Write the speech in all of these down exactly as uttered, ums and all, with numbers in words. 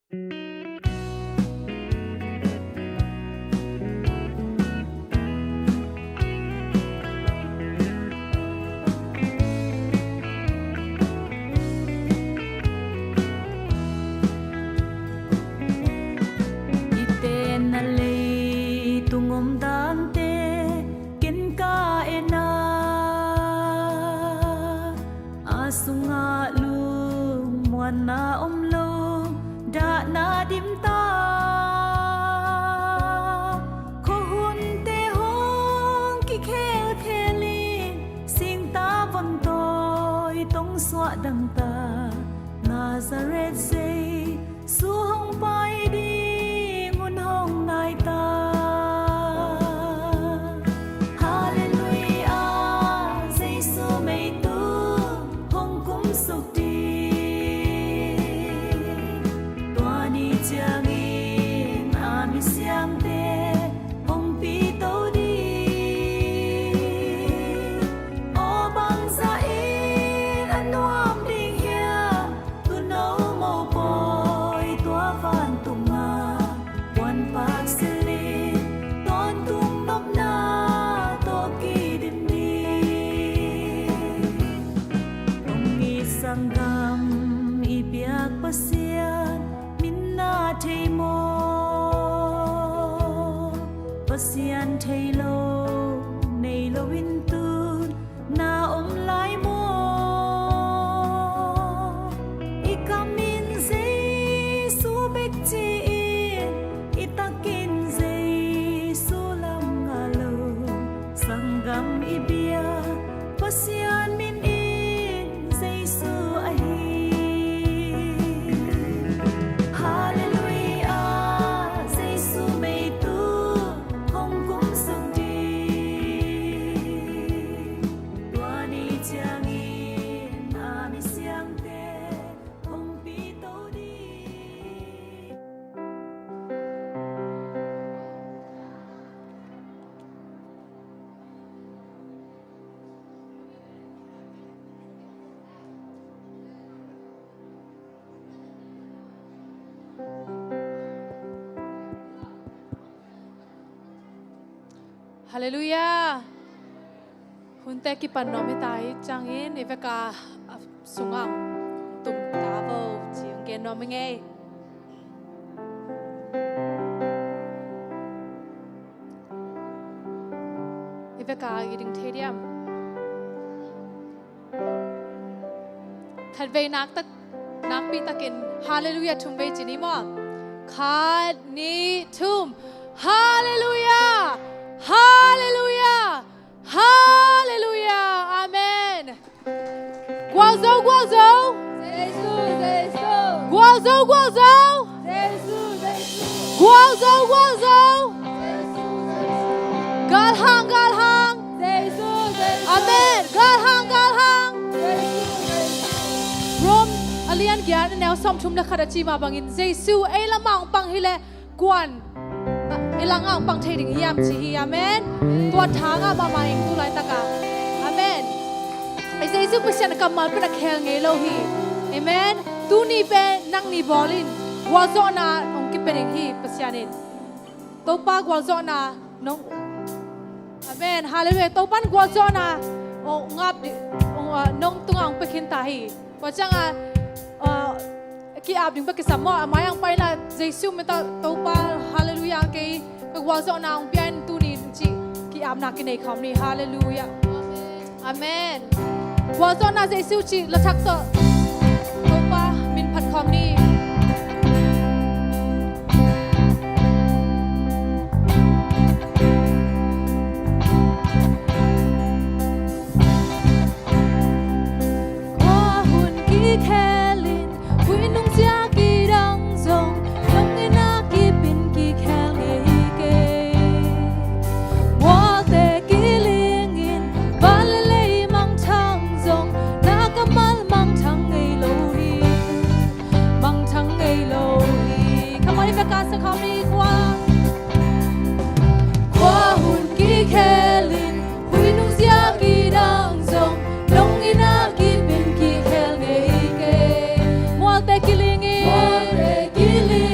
I tenna leitung omdante ken ka en a, a sungah lungmuanna om lo, dahna dimta. Khuahunte hong kikhelkhel in, singtang vontawi tong suah dangta, Nazareth Jesu hong pai ding un hong nai ta. Halleluiah, Jesu meitung hong kumsuk ding. Tua ni ciangin a misiangte hong pito ding. Aw, bangzah in a nuam ding hiam? Tuuno mopawi tua vantungah puanpak silhin tawntung nopna tawh kidim ding. Hong it sanggam i biak Pasian min na thei maw? Pasian thei lo, nei lo in tun na om lai maw? I kam in Jesu bek ci-in, i tak in Jesu lam ngah lo. Sanggam i biak Pasian min in Jesu ahi. Halleluiah, Jesu meitung hong kumsuk ding. Tua ni ciangin a misiangte hong pito ding. Halleluiah. Hunte kipan nuam hi ta hi ciangin, i vek a, a sungah tum ta vo ci hong gen nuam hi ing ei. I vek a i ding thei diam? Khatvei naktak, nakpitakin Halleluiah thum vei ci ni maw? Khat, nih, thum. Halleluiah! Halleluiah! Halleluiah! Amen. Gualzo, gualzo. Jesu, Jesu. Gualzo, gualzo. Jesu, Jesu. Gualzo, gualzo. Jesu, Jesu. Galhang, galhang. Jesu, Jesu. Amen. Galhang, galhang. Jesu, Jesu. Rom a lian giat a neu sawmthum le khat a ci mah bangin Jesu ei lamah hong pang hileh kuan i langah hong pang thei ding hiam ci hi. Amen. Tua tha ngah mahmah ing tu laitakah. Amen. Ei Jesu Pasian a kammal pen a khel ngei lo hi. Amen. Tuni pen nang ni bawl in gualzawhna hong kipia ding hi Pasian in. Topa gualzawhna nong, amen. Halleluiah. Topa in gualzawhna hong ngap ding, hong, ah, nong tungah hong pia khin ta hi. Tua ciangah, ah, ki-ap ding bek kisam maw? A mai-ah hong paina Jesu min tawh Topa, halleluiah, kei ka gualzawhna hong pia in tuni cih ki-apna kinei khawm ni. Halleluiah. Amen. Gualzawhna Jesu cih lathak tawh Topa min phat khawm ni. Khua hun kikhel in, khui nungzia kidang zong, nong inn ah kip in kikhel ngei hi kei. Mualte kiling in, van le lei mangthang zong, na kammal mangthang ngei lo hi. Mangthang ngei lo hi. Come on, if you can, so come in, khua. Khua hun kikhel in, khui nungzia kidang zong, nong inn ah kip in kikhel ngei kei. Mualte kiling in. Mualte kiling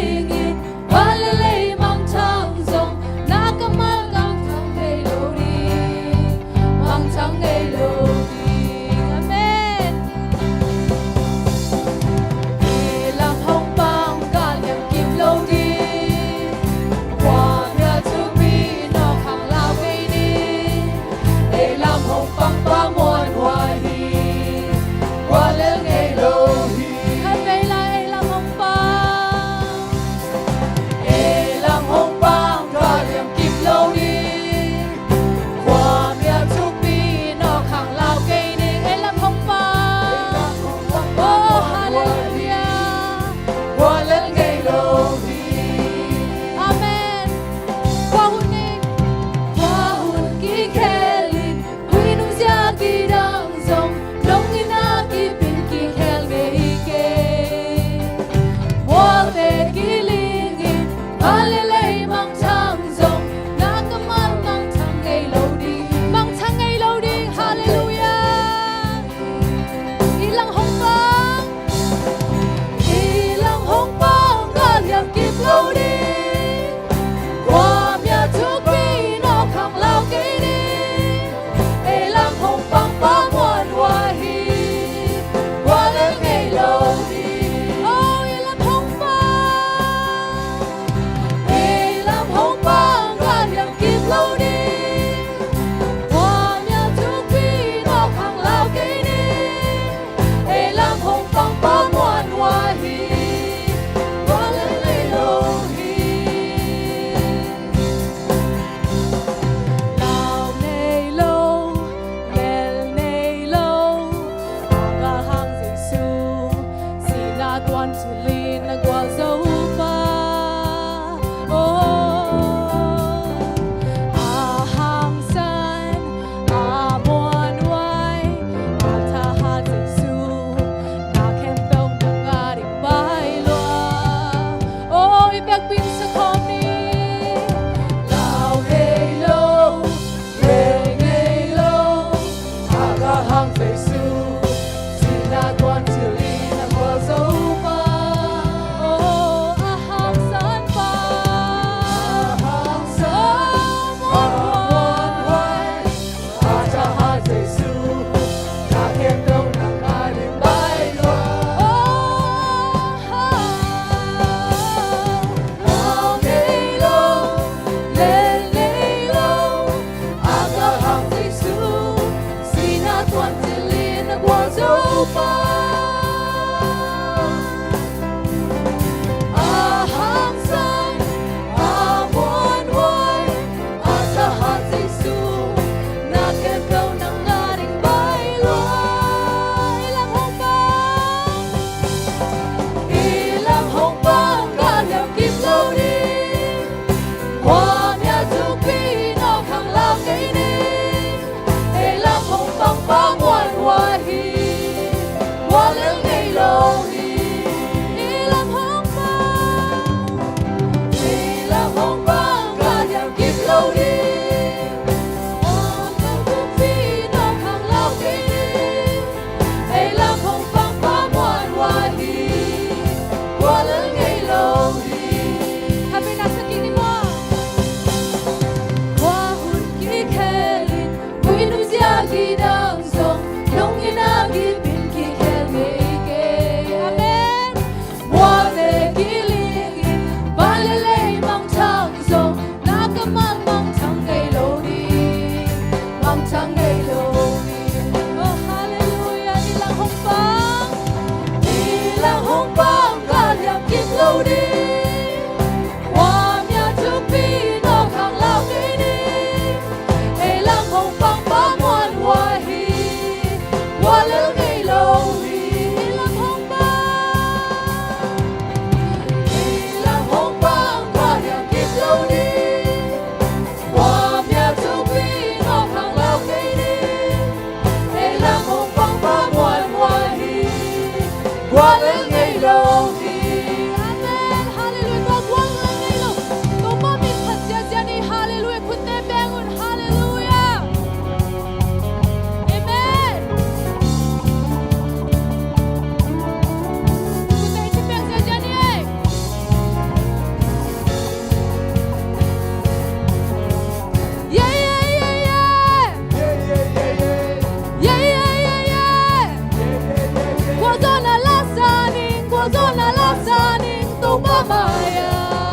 Maya,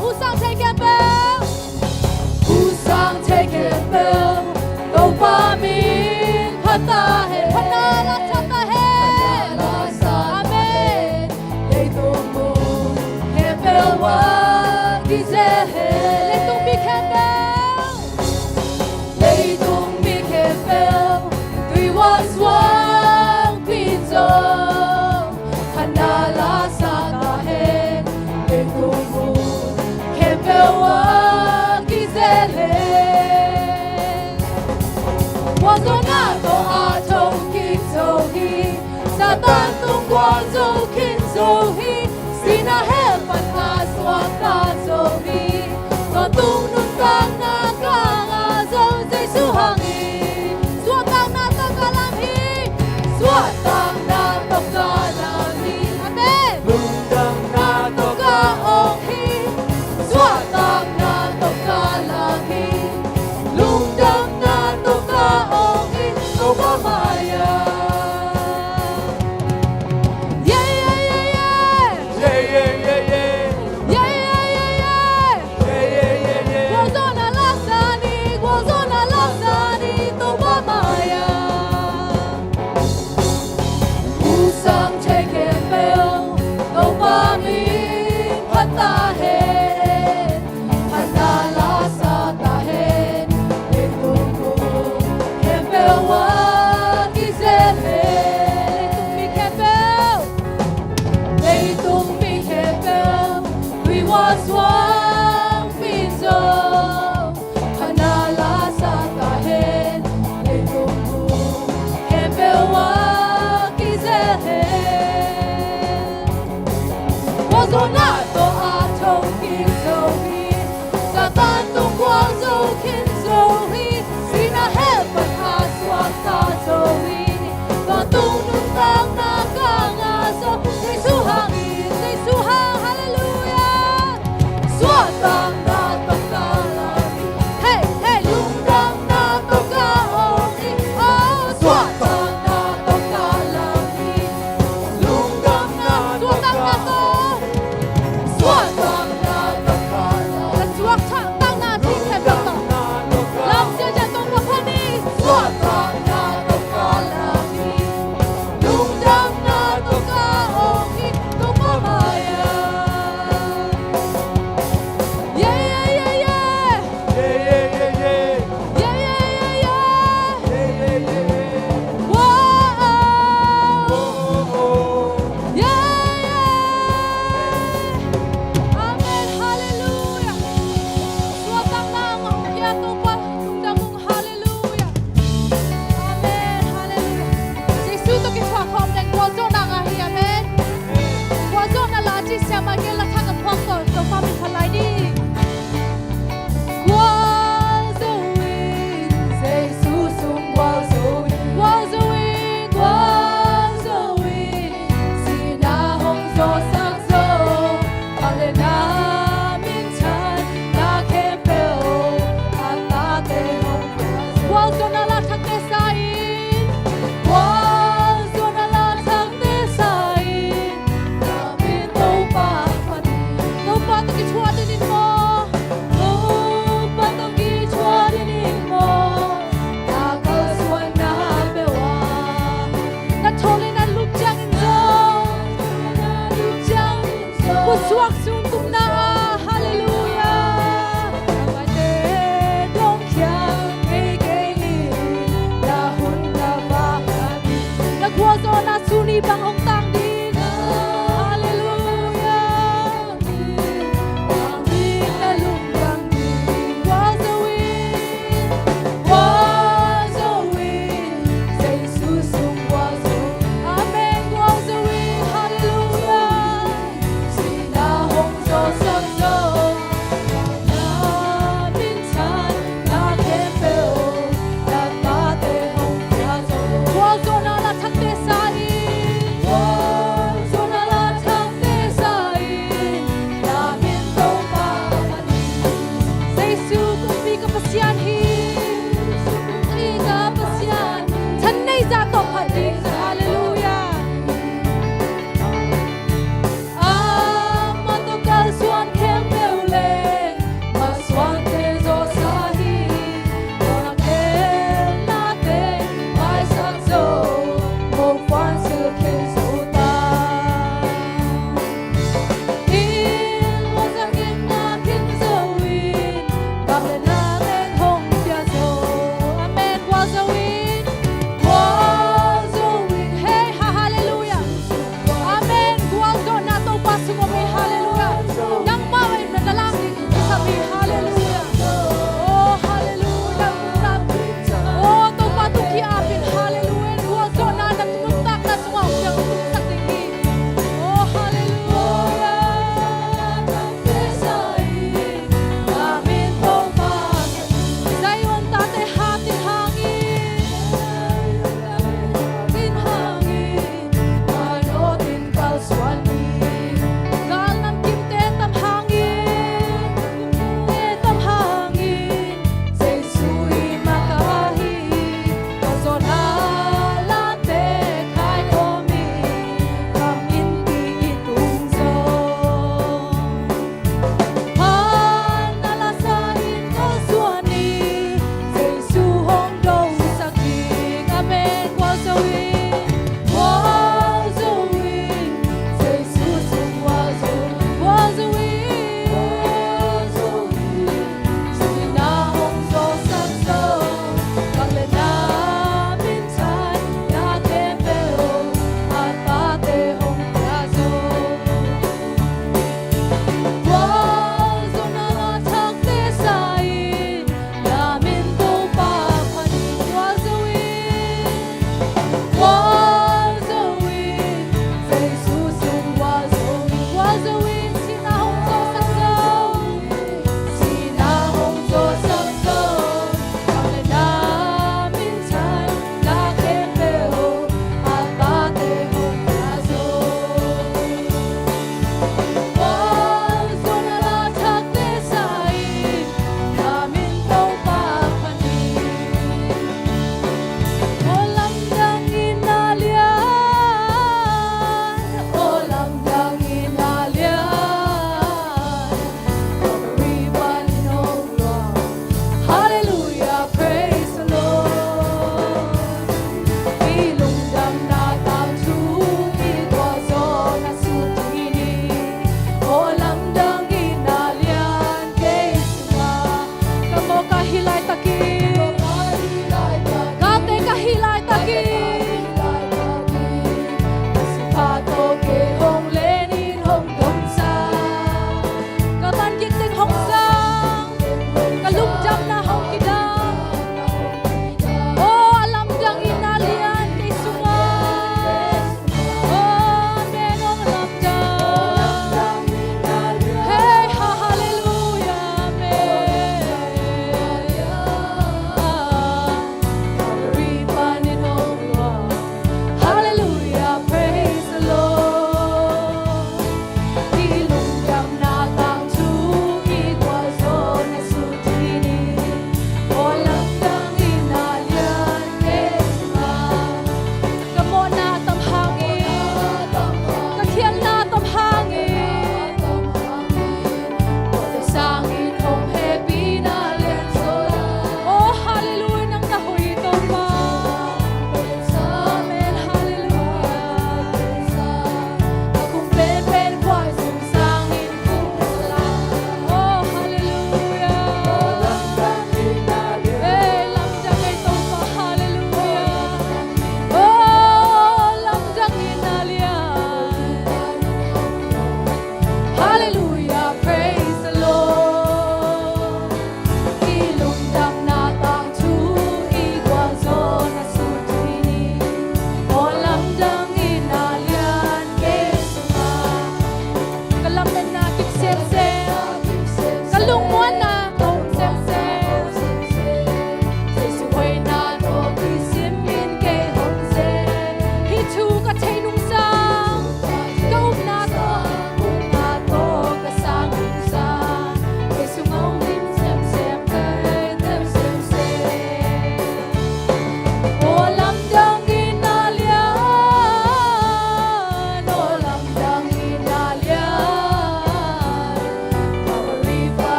husang thei khempeuh, husang thei khempeuh, Topa min phat ta hen. Phatna lasak ta hen. Amen. Leitung mun khempeuh ah kizel hen. Leitung mi khempeuh, leitung mi khempeuh, tuihuan suang pin zong, phatna lasak ta hen. Leitung mun khempeuh ah kizel hen. Gualzawhna tawh a thokik zo hi. Satan tung gualzo khin zo hi. Sihna hell pan a suakta zo hi. Tawntung nuntakna kang ah zong Jesu hang hi. Suahtakna tawh ka lam hi. Suahtakna tawh ka lam hi. Amen. Lungdamna tawh ka awk hi. Suahtakna tawh ka lam hi. Lungdamna tawh ka awk hi. Topa mai-ah. Yeah, yeah, yeah, yeah. Yeah, yeah, yeah, yeah. Yeah, yeah, yeah, yeah. Yeah, yeah, yeah, yeah. Gualzawhna lasak ni, gualzawhna lasak ni, Topa mai-ah. Husang thei khempeuh, Topa min phat ta hen. Phatna lasak ta hen. Leitung mun khempeuh ah kizel hen. Leitung mi khempeuh, leitung mi khempeuh, tuihuan suang pin zong, phatna lasak ta hen. Leitung mun khempeuh ah kizel hen. Gualzawhna tawh a thokik zo hi. Satan tung gualzo khin zo hi. Sihna hell pan a suakta zo hi. Tawntung nuntakna kang ah zong Jesu hang hi. Jesu hang. Halleluiah. Suahtakna tawh ka lam hi. Hey, hey, lungdamna tawh ka awk hi. Oh, suahtakna tawh ka lam hi. Lungdamna, suahtakna tawh. Suahtakna tawh ka lam hi. Ka suahtakna thil khempeuh tawh lam ziahziah tawh ka phat ni. Suahtakna tawh ka lam hi. Lungdamna tawh ka awk hi. Topa mai-ah. Yeah, yeah, yeah, yeah. Yeah, yeah, yeah, yeah. Yeah, yeah, yeah, yeah. Yeah, yeah, yeah, yeah. Whoa. Whoa. Yeah, yeah. Amen. Halleluiah. Suahtakna ngah ung, Topa lungdam ung. Halleluiah. Amen. Halleluiah. Jesu tawh kithuah khawm ding gualzawhna ngah hi. Amen. Gualzawhna la ci siam a, gel la thak a phuak tawh Topa min phat lai ding. Gualzo in, Jesu sung gualzo in, gualzo in, gualzo in, sihna hong zawhsak zo, pang le na minthanna khempeuh, a tate hong pia zo. Gualzawhna la thakte sa in, gualzawhna la thakte sa in, na min Topa phat in. Topa tawh kithuah ding in maw. Topa tawh kithuah ding in maw. Na kalsuanna peuh ah, na thawl le na lut ciangin zong, na lut ciangin zong, khuasuak sung kumna ah. Halleluiah. Amaute dongkhia ngei kei in, na hun na vak a ding. Na gualzawhna sun i bang hong tang ding. Halleluiah.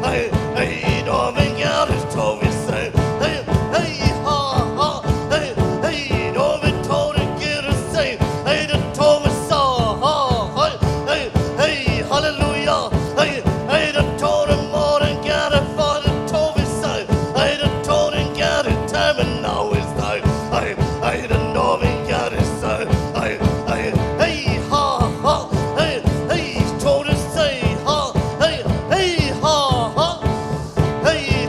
Hey, hey, you know me, God is told me say. Hey, hey, ha, ha. Hey, hey, you know me, told to get a say. Hey, the told me so. Ha, hey, hey, hey, hallelujah. Hey, hey, the told him more than God if I the told me say. Hey, the told him God in time and now is time. Hey, hey, the know me, God is say. Hey, hey, hey, ha, ha. Hey, hey, told us say, ha. Hey, hey, ha, ha. Hey,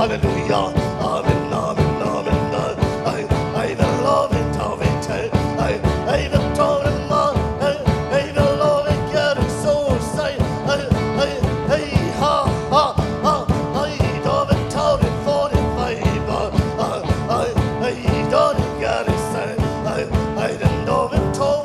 Hallelujah. Amen, amen, amen. Ai, ai, the Lord in Tavite. Ai, ai, the Torah, ai, ai, the Lord in Gariso, say, ai, ai, ai, ha, ha, ha, ai, David, Torah, forty-five, ai, ai, ai, David, Gariso, ai, ai, the David, Torah,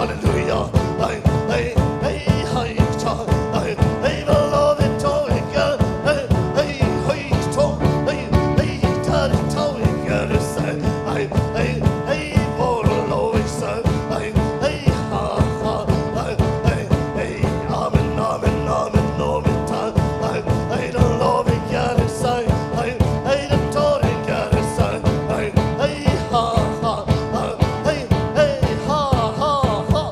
Hallelujah. Ai, ai, ai, hai, cha, ai, ai, ba, lo, ve, to, ve, ga, ai, ai, hai, to, ai, ai, ta, re, ta, ve, ga, re, sa, ai, ai, ai, bo, lo, ve, sa, ai, ai, ha, ha, ai, ai, ai, amen, amen, amen, lo, ve, ta, ai, ai, lo, lo, ve, ga, re, sa, ai, ai, lo, to, re, ga, re, sa, ai, ai, ha, ha, ai, ai, ai, ha, ha, ha.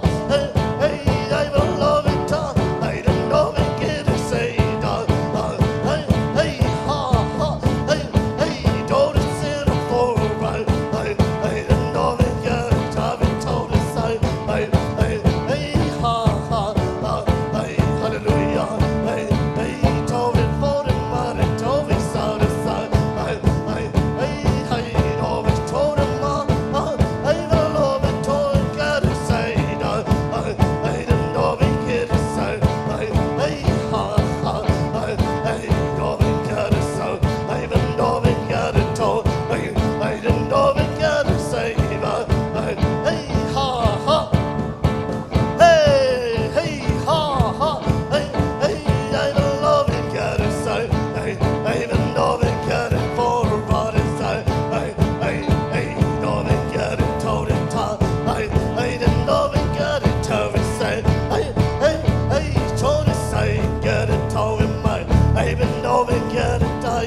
Hey, hey, ha, ha, hey, hey, I love it, gotta say, hey, hey, the love it, gotta for what is I, hey, hey, hey, love it, gotta tell it, hey, hey, the love it, gotta tell it, say, hey, hey, hey, told it, say, gotta tell it, my, hey, the love it, gotta die,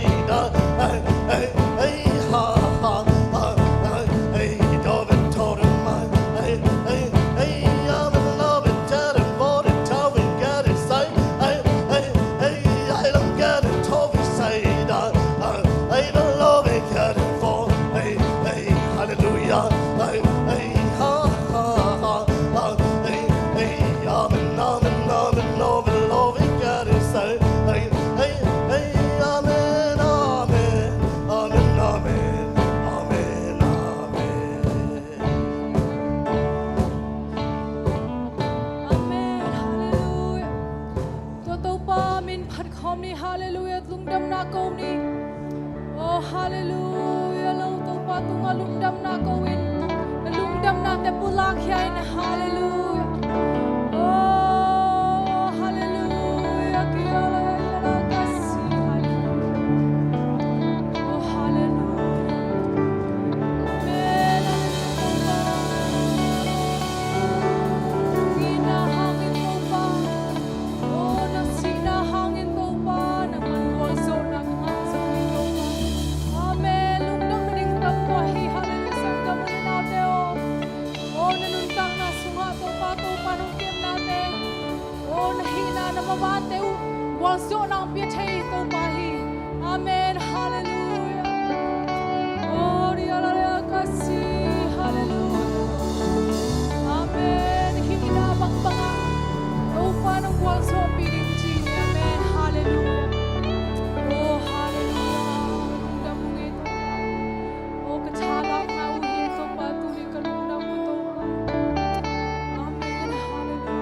hey, hey, hey, ha, ha, ha, hey, hey, love it, told it, my, hey, hey, hey, I'm in love with that and what it, how we got it, say, hey, hey, hey, I don't get it, told me, say, that, hey, hey, the love it, got it for, hey, hey, hallelujah, hey, hey, ha, ha, ha, ha, hey, hey, amen, amen, amen, love it, love it, got it, say, hey, hey, hey, amen, amen, amen, amen, amen, amen. Amen. Hallelujah. Tua Topa min phat khawm ni. Hallelujah. Lungdamna ko ni. Oh, hallelujah. Lo Topa tungah lungdamna ko in. Na lungdamnate pulak khia in. Hallelujah. Oh, hallelujah. Kia ora, ora, kasi. Hallelujah. Oh, hallelujah. Amen. Hallelujah. Hihna hangin Topa. Oh, na sihna hangin Topa, nangman gualzawhna ka ngah zo hi Topa. Amen. Lungdam nading tam tua hi. Hallelujah. Sanggam u le naute aw. Oh, na nuntakna sungah Topa, Topa nong kemnate. Oh, na hihna na mavante uh gualzawhna hong pia thei Topa hi. Amen. Hallelujah. Oh, ria la ria kasi. Hallelujah. Amen. Hihna bangbang ah Topa nong gualzawhpih ding ci. Amen. Hallelujah. Oh, hallelujah. Lungdam ung e Topa. Oh, ka thalakna uh hi Topa, tuni ka lungdam uh Topa. Amen. Hallelujah.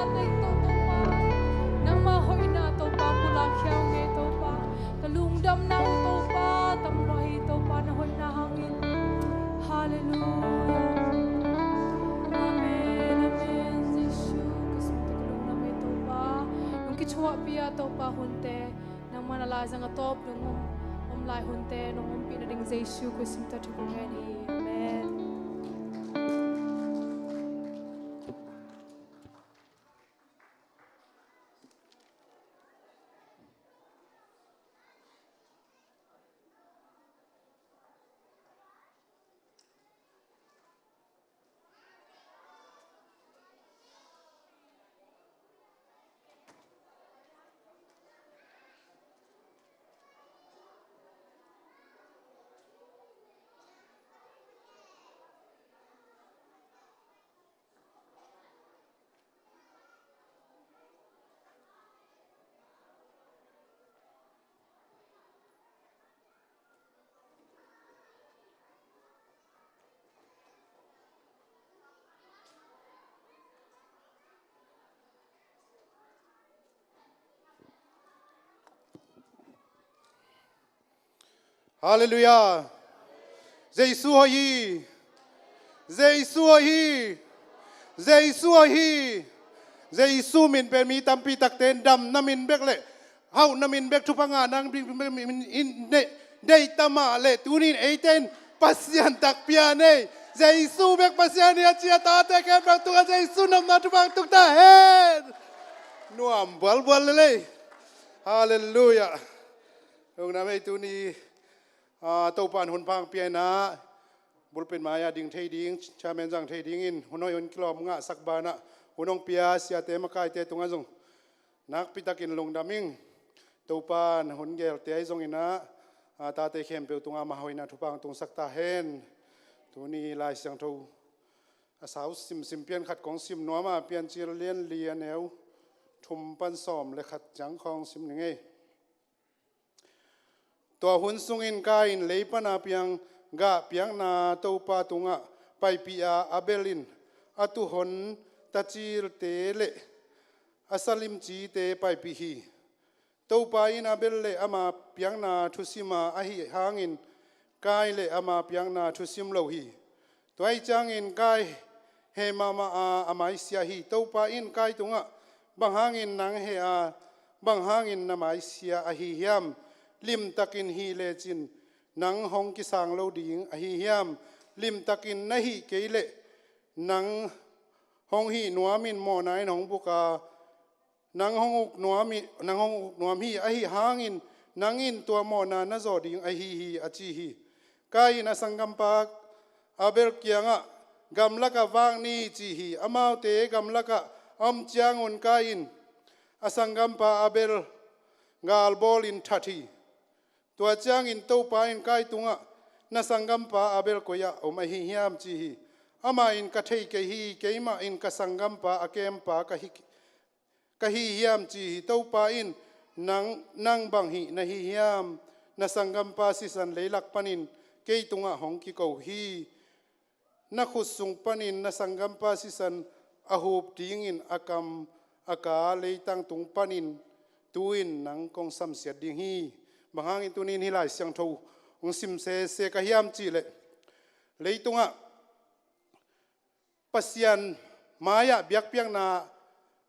tate in Topa, nangma hoihna Topa pulak khia ung ei Topa. Ka lungdamna uh Topa tam lua hi Topa, na hoihna hangin. Halleluiah. Amen, amen. Jesu ka sungta ka lungdam ei Topa. Nong kithuahpih a Topa hunte nangma na laizang a tawp dong om, om lai hunte nong ompih nading Jesu ka sungta thu kong ngen hi. Amen. Halleluiah. Jesu hoih hi. Jesu hoih hi. Jesu hoih hi. Jesu min pen mi tampi takte in damna min bek le hauhna min bek thupha ngah nang bing bing bing min in ne dei tamah le tunin eite in Pasian takpi a nei. Jesu bek Pasian hi a ci a tate khempeuh tungah Jesu nopna thupha tung ta hen. Nuam bualbual lelei. Halleluiah. Lungdam ei tuni, ah, Topa in hun pha hong pia in ah, pulpit mai-ah ding thei ding, chairman zang thei dingin hun hoih hun kilawm ngahsak banah hun hong pia siate makaite tungah zong nakpi takin lungdam ing. Topa in hun gelte ahi zongin ah, ah, tate khempeuh tungah ama hoihna thupha hong tungsak ta hen. Tuni Lai Siangtho a sau simsim pian khat kong sim nuam a, Piancil lian li a neu thum pan sawm le khat ciang khawng sim ning ei. Tua hun sungin Kain lei pana piang gah piakna Topa tungah paipih a, Abel in a tuuhon tacilte le a salimcite paipih hi. Topa in Abel le ama piakna thusim a, ahih hangin Kain le ama piakna thusim lo hi. Tua ahih ciangin Kain heh mahmah a, a maisia hi. Topa in Kain tungah, "Bang hangin nang heh a, bang hangin na maisia ahi hiam? Limtakin hih lecin nang hong kisang lo ding ahi hiam? Limtakin na hih kei leh nang hong hih nuamin mawhna in hong buk a, nang hong uk nuam hi, nang hong uk nuam hi, ahih hangin nang in tua mawhna na zawh ding ahi hi," a ci hi. Kain in a sanggampa Abel kiangah, "Gamlakah vak ni," ci hi. Amaute gamlakah a om ciangun Kain in a sanggampa Abel galbawlin that hi. Tua ciangin Topa in Kain tungah, "Na sanggampa Abel koi-ah om ahi hiam?" ci hi. Amah in, "Ka thei kei hi, keimah in ka sanggampa a kempa ka hi, ka hi hiam?" ci hi. Topa in, "Nang, nang bang hih na hi hiam? Na sanggampa sisan leilak panin kei tungah hong kiko hi. Na khut sung panin na sanggampa sisan a hup dingin a kam a ka leitang tung panin tu-in nang kong samsiat ding hi." Bang hangin tunin hih Lai Siangtho hong sim sese ka hiam cihleh, leitungah Pasian mai-ah biakpiakna,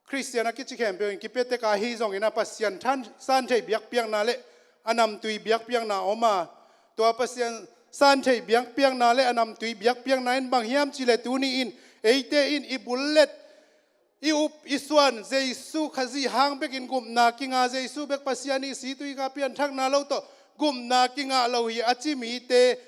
Khristian a kici khempeuh in kipia tek ahi zongin a Pasian than, santheih biakpiakna le a namtui biakpiakna om a, tua Pasian santheih biakpiakna le a namtui biakpiakna in bang hiam cihleh tuni in eite in i bullet, i up, i suan, Jesu Khazih hang bekin gupna kinga, Jesu bek Pasian i si tui ka pianthakna lo tawh gupna kingah lo hi a ci mite,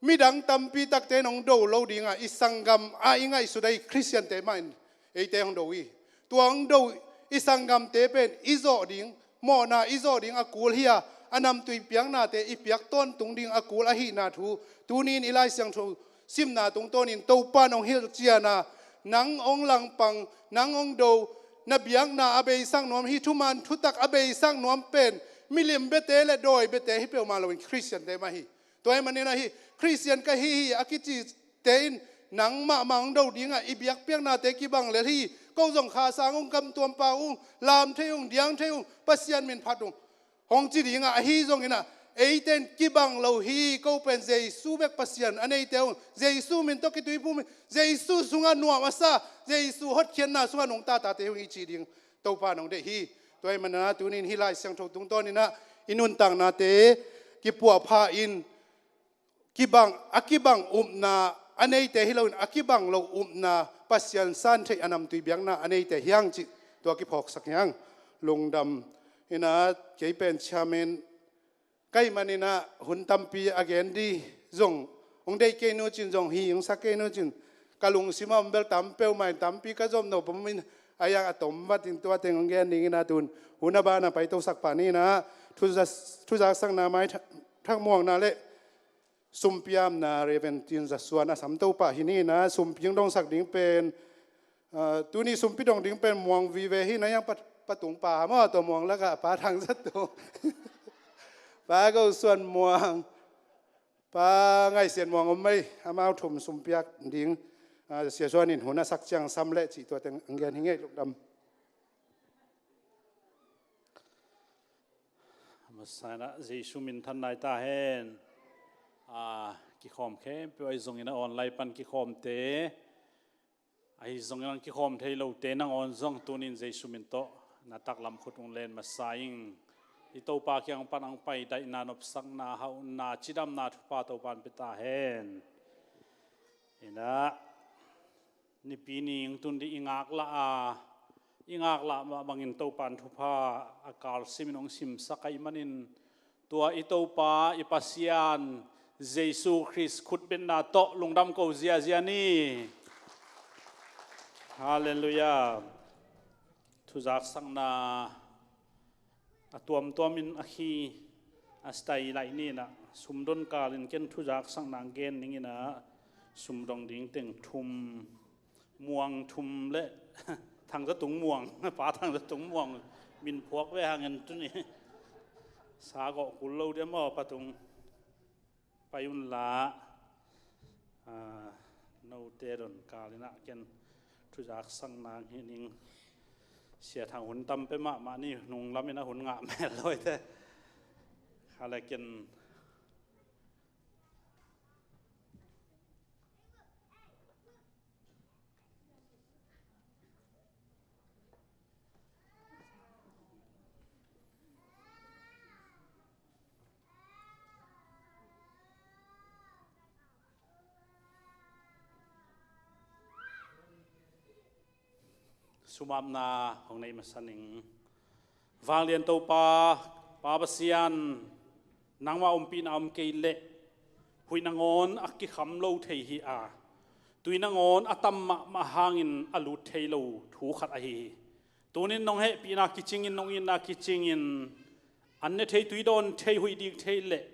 midang tampi takte in hong do lo dingah, i sanggam a i ngaihsut ahi Khristiante mah in eite hong do hi. Tua hong do i sanggamte pen i zawh ding, mawhna i zawh ding a kul hi a, a namtui piaknate i piak tawntung ding a kul ahihna thu tuni-in i Lai Siangtho simna tungtawnin Topa in hong hilhcian a, nang hong langpang, nang hong do, na biakna a beisak nuam, hih thuman thutak a beisak nuam pen milim biate le dawi biate hi peuhmah loin Khristiante mah hi. Tua ahih manin ahi, Khristian ka hi hi a kicite in nang mahmah hong do dingah i biakpiaknate kibang lel hi. Ko zong kha sang ung, kam tuampa ung, lam thei ung, diang thei ung, Pasian min phat ung, hong ci dingah, ahi zongin ah, eite in kibang lo hi. Ko pen Jesu bek Pasian a neite ung, Jesu min tawh kituiphum hi, Jesu sungah nuam a sa, Jesu hotkhiatna sungah nungta tate ung i cih ding Topa in hong deih hi. Tua ahih manin ah tuni-in hih Lai Siangtho tungtawnin ah i nuntaknate kipuahpha in, kibang, a kibang upna a neite hi loin a kibang lo upna, Pasian san theih a namtui biakna a neite hi hang cih tua kiphawksak hi hang. Lungdam. Inah kei pen chairman ka hih manin ah hun tampi a gen ding zong hong deih kei nu cin, zong hi hong sak kei nu cin, ka lungsim a om bel tam peuhmah in, tampi ka zom no pah in, a yang a tom vat in tua teng hong gen dingin ah tun hun a ban a paitosak pah ni. Inah thuza-, thuzaksakna, maithak muangna le sumpiamna Reverend Tin Za Suan a sam to pah hi ni. Inah sumpi hong dongsak ding pen, ah, tuni sumpi dong ding pen Muang vive hi. Inah yang pa, pa tung pa maw, tua Muang lakah Pa Thang Za Tung, Pa Go Suan Muang, Pa Ngaih Sian Muang om mai, amau thum sumpiak ding, ah, Sia Suan in hun a sak ciang sam leh cih tua teng hong gen hi ing ei. Lungdam. Masa inah Jesu minthan nai ta hen. A, kikhawm khempeuh ahi zongin a online pan kikhawmte, ahi zongin a kikhawm thei lote nangawn zong tuni-in Jesu min tawh na taklam khut ung len masa ing. I Topa kiang pan hong pai daihna, nopsakna, hauhna, cidamna thupha Topa in pia ta hen. Inah Nipi ni hong tun ding i ngaklah a, i ngaklah mah bangin Topa in thupha a kalsimin hong simsak ahih manin tua i Topa i Pasian Jesu Khrist khutbetna tawh lungdam ko ziazia ni. Halleluiah. Thuzaksakna a tuamtuamin a khi a style laih ni. Inah sumdon kalin ken thuzaksakna gen ning. Inah sumdong ding teng thum, Muang thum le Thang Za Tung Muang, Pa Thang Za Tung Muang min phuak ve hangin tuni sa gawh kul lo ding maw, Pa Tung. Pai unla, ah, note don kal inah ken thuzaksakna hi ning. Sia Thang hun tam pia mahmah ni, nunglam inah hun ngah mel lo hi te. Kha le ken sumapna hong nei masa ning. Vanglian Topa, Pa Pasian, nangmah ompihna om kei leh huih nangawn a kikham lo thei hi a, tui nangawn a tam mahmah hangin a lut thei lo thu khat ahi hi. Tunin nong hehpihna kicingin, nong itna kicingin, an ne thei tui dawn thei, huih dik thei leh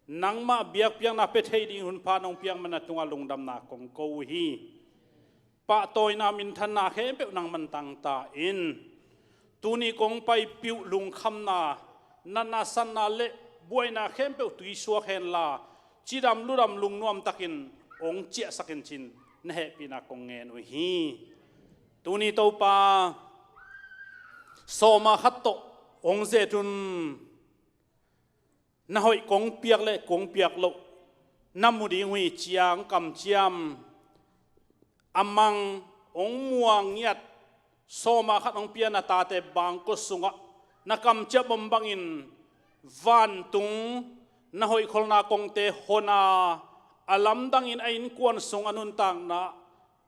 nangmah biakpiakna pia thei ding hunpha nong piak man a tungah lungdamna kong ko uh hi. Pahtawina, minthanna khempeuh nangman tangta in, tuni kong paipih uh lungkhamna, natna, sanna le buaina khempeuh tuisuak henla, cidam ludam lungnuam takin hong ciahsak in ci-in na hehpihna kong ngen uh hi. Tuni Topa, sawma khat tawh hong zet un. Na hoih kong piak le kong piak loh na mu ding uh hi. Ciang kamciam a mang hong muang ngiat sawma khat hong pia na tate bangkua sungah na kamciam om bangin vantung na hoihkholhna kongte hon a, a lamdangin a innkuan sung a nuntakna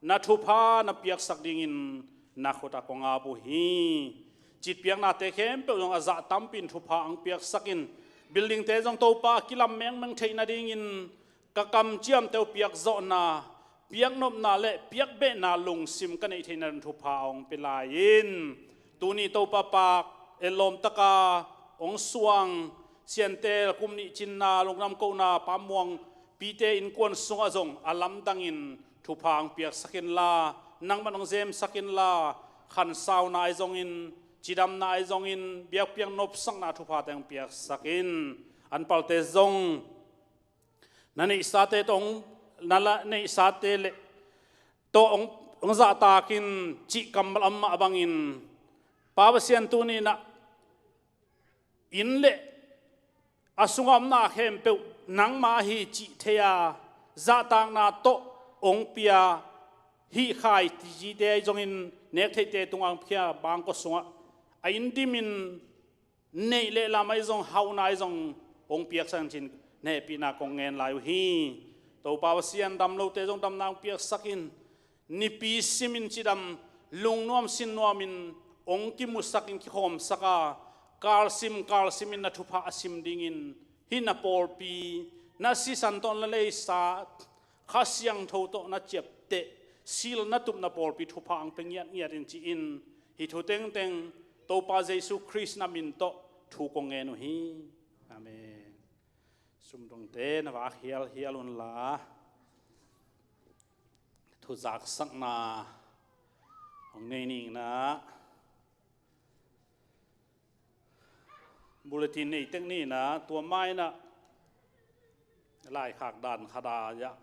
na thupha na piaksak dingin na khut ah kong ap uh hi. Citpiaknate khempeuh zong a zah tampi in thupha hong piaksak in, buildingte zong Topa a kilam mengmeng theih nadingin ka kamciamte uh piakzawhna, piaknopna le piakbehna lungsim ka neih theihna thupha hong pia lai in, tuni Topa paak, eh, lawmtaka hong suang Siantel kum nih cinna lungdam kohna Pa Muang pite innkuan sungah zong a lamdangin thupha hong piaksak inla, nangman hong zemsak inla, khansauna ahi zongin, cidamna ahi zongin, biakpiak nopsakna thuphate hong piaksak in. An palte zong na neihsate tawh hong, na la neihsate le tawh hong, hong zahtakin cih kammal a om mah bangin, Pa Pasian, tuni-in ah inn le a sungah omna khempeuh nangma ahi cih thei-a, zahtakna tawh hong pia, hih khai tite ahi zongin, nektheihte tungah hong pia bangkua sungah a inn dimin neih le lam ahi zong, hauhna ahi zong hong piaksak in ci-in na hehpihna kong ngen lai uh hi. Topa Pasian, dam lote zong damna hong piaksak in, nipi simin cidam, lungnuam sinnuamin hong kimusak in kikhawmsak a, kalsim kalsimin na thupha a sim dingin, hih na pawlpi, na sisan tawh na leisat, Kha Siangtho tawh na ciapteh, sil na tup na pawlpi thupha hong pia ngiatngiat in ci-in, hih thu tengteng Topa Jesu Khrist na min tawh thu kong ngen uh hi. Amen. Sumdongte na vak hialhial unla, thuzaksakna hong nei ning in ah, bulletin nei tek ni in ah, tua ma-in ah laikhak dan khat ah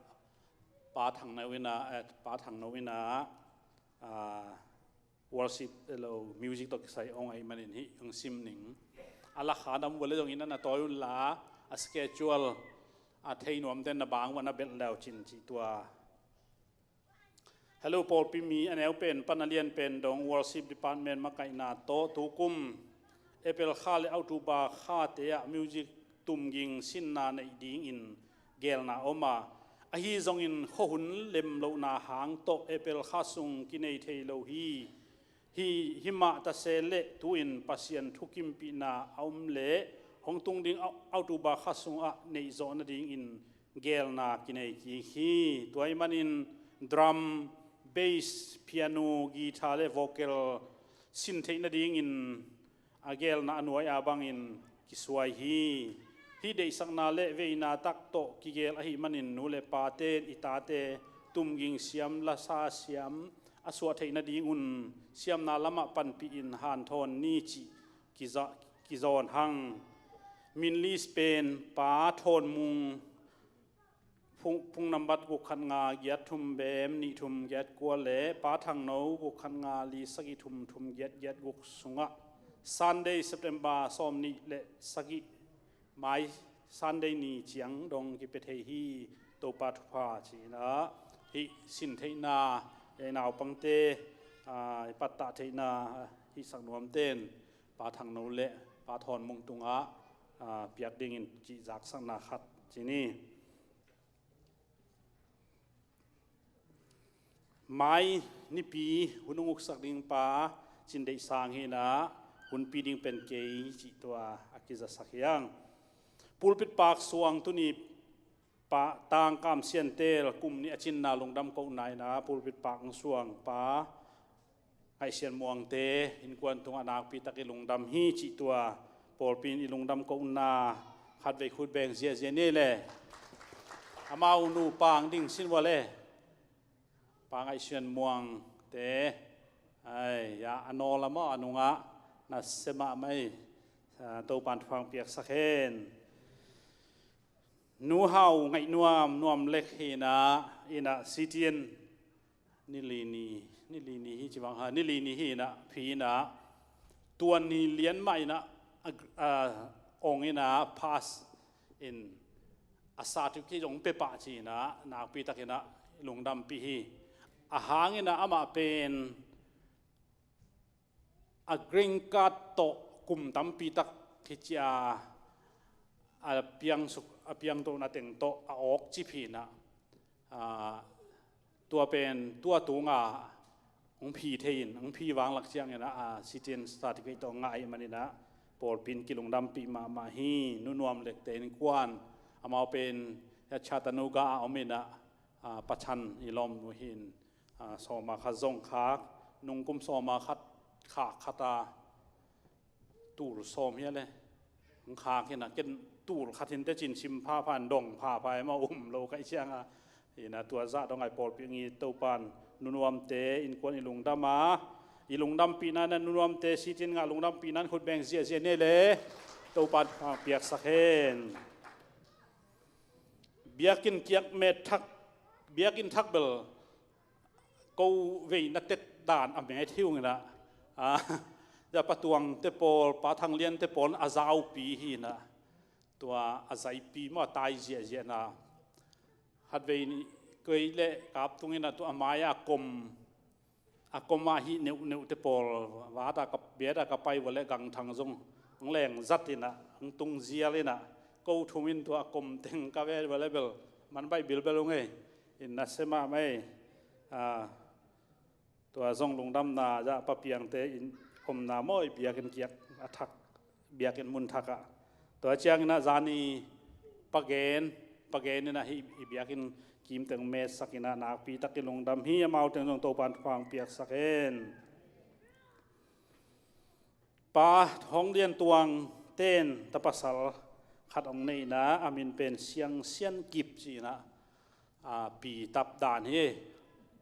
Pa Thang No in ah, eh, Pa Thang No in ah, ah, worship, eh, lo, music tawh kisai hong ahih manin hih hong sim ning. A lakha nam vua le zongin a na tawi unla, a schedule a thei nuamte na bang vua na belh leu cin cih tua. Hello, pawlpi mi, a neu pen pan a lian pen dong worship department makaihna tawh tukum April kha le October khate ah music tumging sinna neih dingin gelna om a, ahi zongin khuahun lemlohna hang tawh April kha sung kinei thei lo hi. Hi, hi mah ta se leh tu-in Pasian thukimpihna a om leh hong tung ding Au-, October kha sungah neih zawh nadingin gelna kinei kik hi. Tua ahih manin drum, bass, piano, guitar le vocal sin theih nadingin a gelna a nuai-a bangin kisuai hi. Hih deihsakna le veina tak tawh kigel ahih manin nu le pate'n i tate tumging siam, lasa siam a suah theih nadingun siamna lamah panpih in hanthawn ni cih kiza-, kizawn hang. Min list pen Pa Thawn Mung, phung, phung nambat guk khat nga giat thum bem nih thum giat kua le Pa Thang No guk khat nga li sagih thum thum giat giat guk sungah Sunday, September sawm nih le sagih mai Sunday ni ciang dong kipia thei hi. Topa thupha ci-in ah hih sin theihna, eh, naupangte, ah, i pattah theihna, ah, hih sak nuamte'n Pa Thang No le Pa Thawn Mung tungah, ah, piak dingin cih zaksakna khat ci ni. Mai nipi hun hong uksak ding pa Cin Deih Sang hi in ah, hunpi ding pen kei cih tua a kizasak hi hang. Pulpit paak suang tuni Pa Tang Kam Sian Tel kum nih a cinna lungdam kohna in ah pulpit paak hong suang Pa Ngaih Sian Muangte innkuan tungah nakpi tak i lungdam hi cih tua pawlpi in i lungdam kohna khatvei khut beng ziahziah ni le. Amau nupa hong ding sin vua le. Pa Ngaih Sian Muangte, ai, ya, a nawl a maw, a nungah na sem a mai, ah, Topa'n thupha hong piaksak hen. Nu Hau Ngaih Nuam, Nuam Lek hi in ah, in ah C T N ni li ni, ni li ni hi ci bang ha, ni li ni hi in ah, phi in ah, tua ni lian mah in ah, a, a, ong in ah, pass in a certificate zong pia pah ci in ah, nakpi tak in ah lungdampih hi. A hang in ah amah pen a green card tawh kum tampi tak hi ci a, a piang suk, a piang tawh na teng tawh a awk cip hi in ah, ah, tua pen tua tunga hong phi thei in, hong phi vanglak ciangin ah, ah, citizen certificate tawh ngah ahih manin ah, pawlpi in kilungdampih mahmah hi. Nu Nuam Lekte innkuan, amau pen ya Chattanooga a om in ah, a, pachan i lawmnu hin, a, sawma khat zong khak, nungkum sawma khat khak khat a, tul sawm hi a le. Ang khak hi na, ken tul khat hin te cin sim phapha, dong phapha, ema um lo ka hih cianga. Hi na, tua zah dong ai pawlpi ngi Topan nunuamte innkuan i lungdam a, i lungdampihna na nunuamte sitin ngah lungdampihna in khut beng ziahziah ni le. Topan thupha piaksak hen. Biakinn kiak met thak, biakinn thak bel ko veina tet dan a met hi ung hi na. A, za Pa Tuang te pawl, Pa Thang Lian te pawl a zaupi hi na. Tua a zaipi maw, a tai ziahziah na. Khatvei ni kei le kap tung hi na, tua a mai a kom, a kom a hih neuhneuh te pawl, vata ka, biata ka pai vua le gangthang zong ang leng zat hi na, ang tung zial hi na, ko thum in tua a kom teng ka ve vua le bel man baih bilbel ung ei. In na se mahmah ei. A, tua zong lungdamna za Pa Piangte in omna maw, i biakinn kiak a thak, biakinn mun thak ah. Tua ciangin ah zani Pa Gen, Pa Gen in ah hih i biakinn kim teng metsak in ah nakpi tak i lungdam hi, amau teng zong Topan thupha piaksak hen. Pa Hong Lian Tuang ten ta pasal khat hong nei in ah, a min pen Siang Sian Kip ci in ah, a, pi tap dan hi.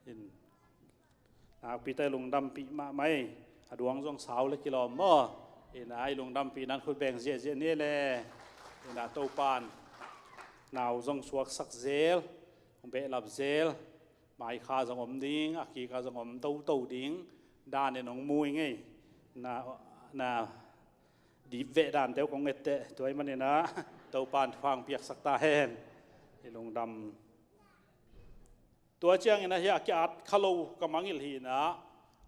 In, nakpi tak i lungdampih mahmah ei. A duang zong sau le kilawm maw. In ah i lungdampih nan khut beng ziahziah ni le. In ah Topan nau zong suaksak zel, hong behlap zel, mai kha zong om ding, a kik a zong om toto ding, dan in hong mu ing ei. Na, na dip veh dante uh kong etteh, tua ahih manin ah Topan thupha piaksak ta hen. I lungdam. Tua ciangin ah hih a ki-at kha lo ka mangngilh hi in ah,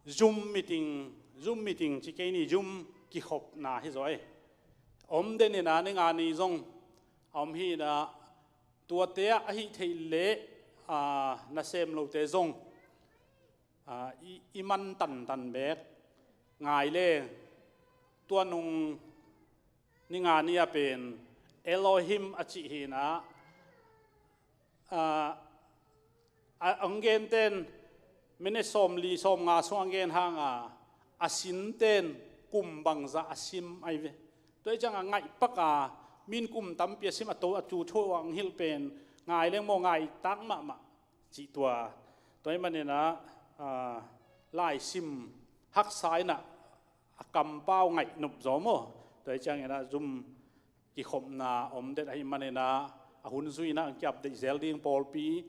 Zoom meeting, Zoom meeting ci kei ni, Zoom kikhopna hi zaw ei. Om den in ah ni nga ni zong a om hi in ah, tuate ah ahih theih leh, a, nasem lote zong, a, i, i man tantan bek ngai le. Tua nung ni nga ni a pen Elohim a cih hi in ah, a, a, ang gen ten minute sawmli sawmnga sung ang gen hang a, a sin ten kum bangzah a sim ahi ve. Tua hi ciang a ngaih pak a, min kum tampi a sim a to a tu thu ang hilh pen ngai leng maw, ngai tak mahmah. Cih tua, tua ahih manin ah, a, laisim haksa in ah a kampau ngaih nop zaw maw. Tua hi ciangin ah Zoom kikhopna om den ahih manin ah, a hun zui in ah ang ki-update zel ding pawlpi,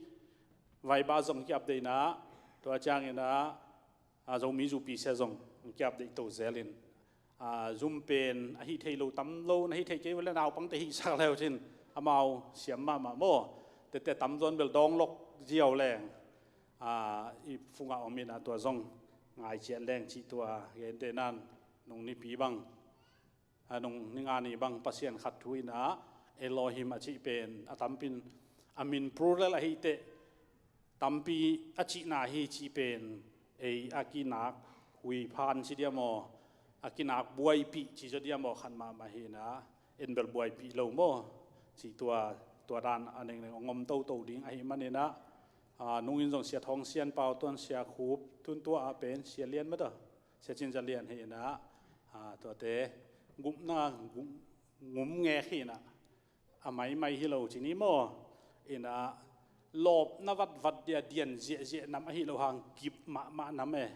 Viber zong ki-update in ah, tua ciangin ah, a, Zomi zupi sia zong ang ki-update to zel in. A, Zoom pen ahih thei lo tam lo, na hih thei kei uh le naupangte hihsak le uh cin, amau siam mahmah maw. Tete tamzaw in bel dawng lok ziau leng, a, i fungah om in ah tua zong ngai ciat leng cih tua, gente nan nung nipi bang, a, nung ni nga ni bang Pasian khat thu in ah, Elohim a cih pen a tampin a min plural ahih teh, tampi a cihna hi cih pen, ei a kinak huiphan ci diam aw, a kinak buaipih ci zaw diam aw, khat mahmah hi in ah, en bel buaipih lo maw. Cih tua, tua dan a nengneng hong om toto ding ahih manin ah, a, nungin zong Sia Thawng Sian, Pau Tuan, Sia Khup, tun tua ah pen Sia Lian mata, Sia Cin Za Lian hi in ah, a, tuate gupna gum, ngum ngek hi in ah, a maimai hi lo ci ni maw. In ah lawpna vatvat dia dian ziahziah nam ahi lo hang, kip mahmah nam e.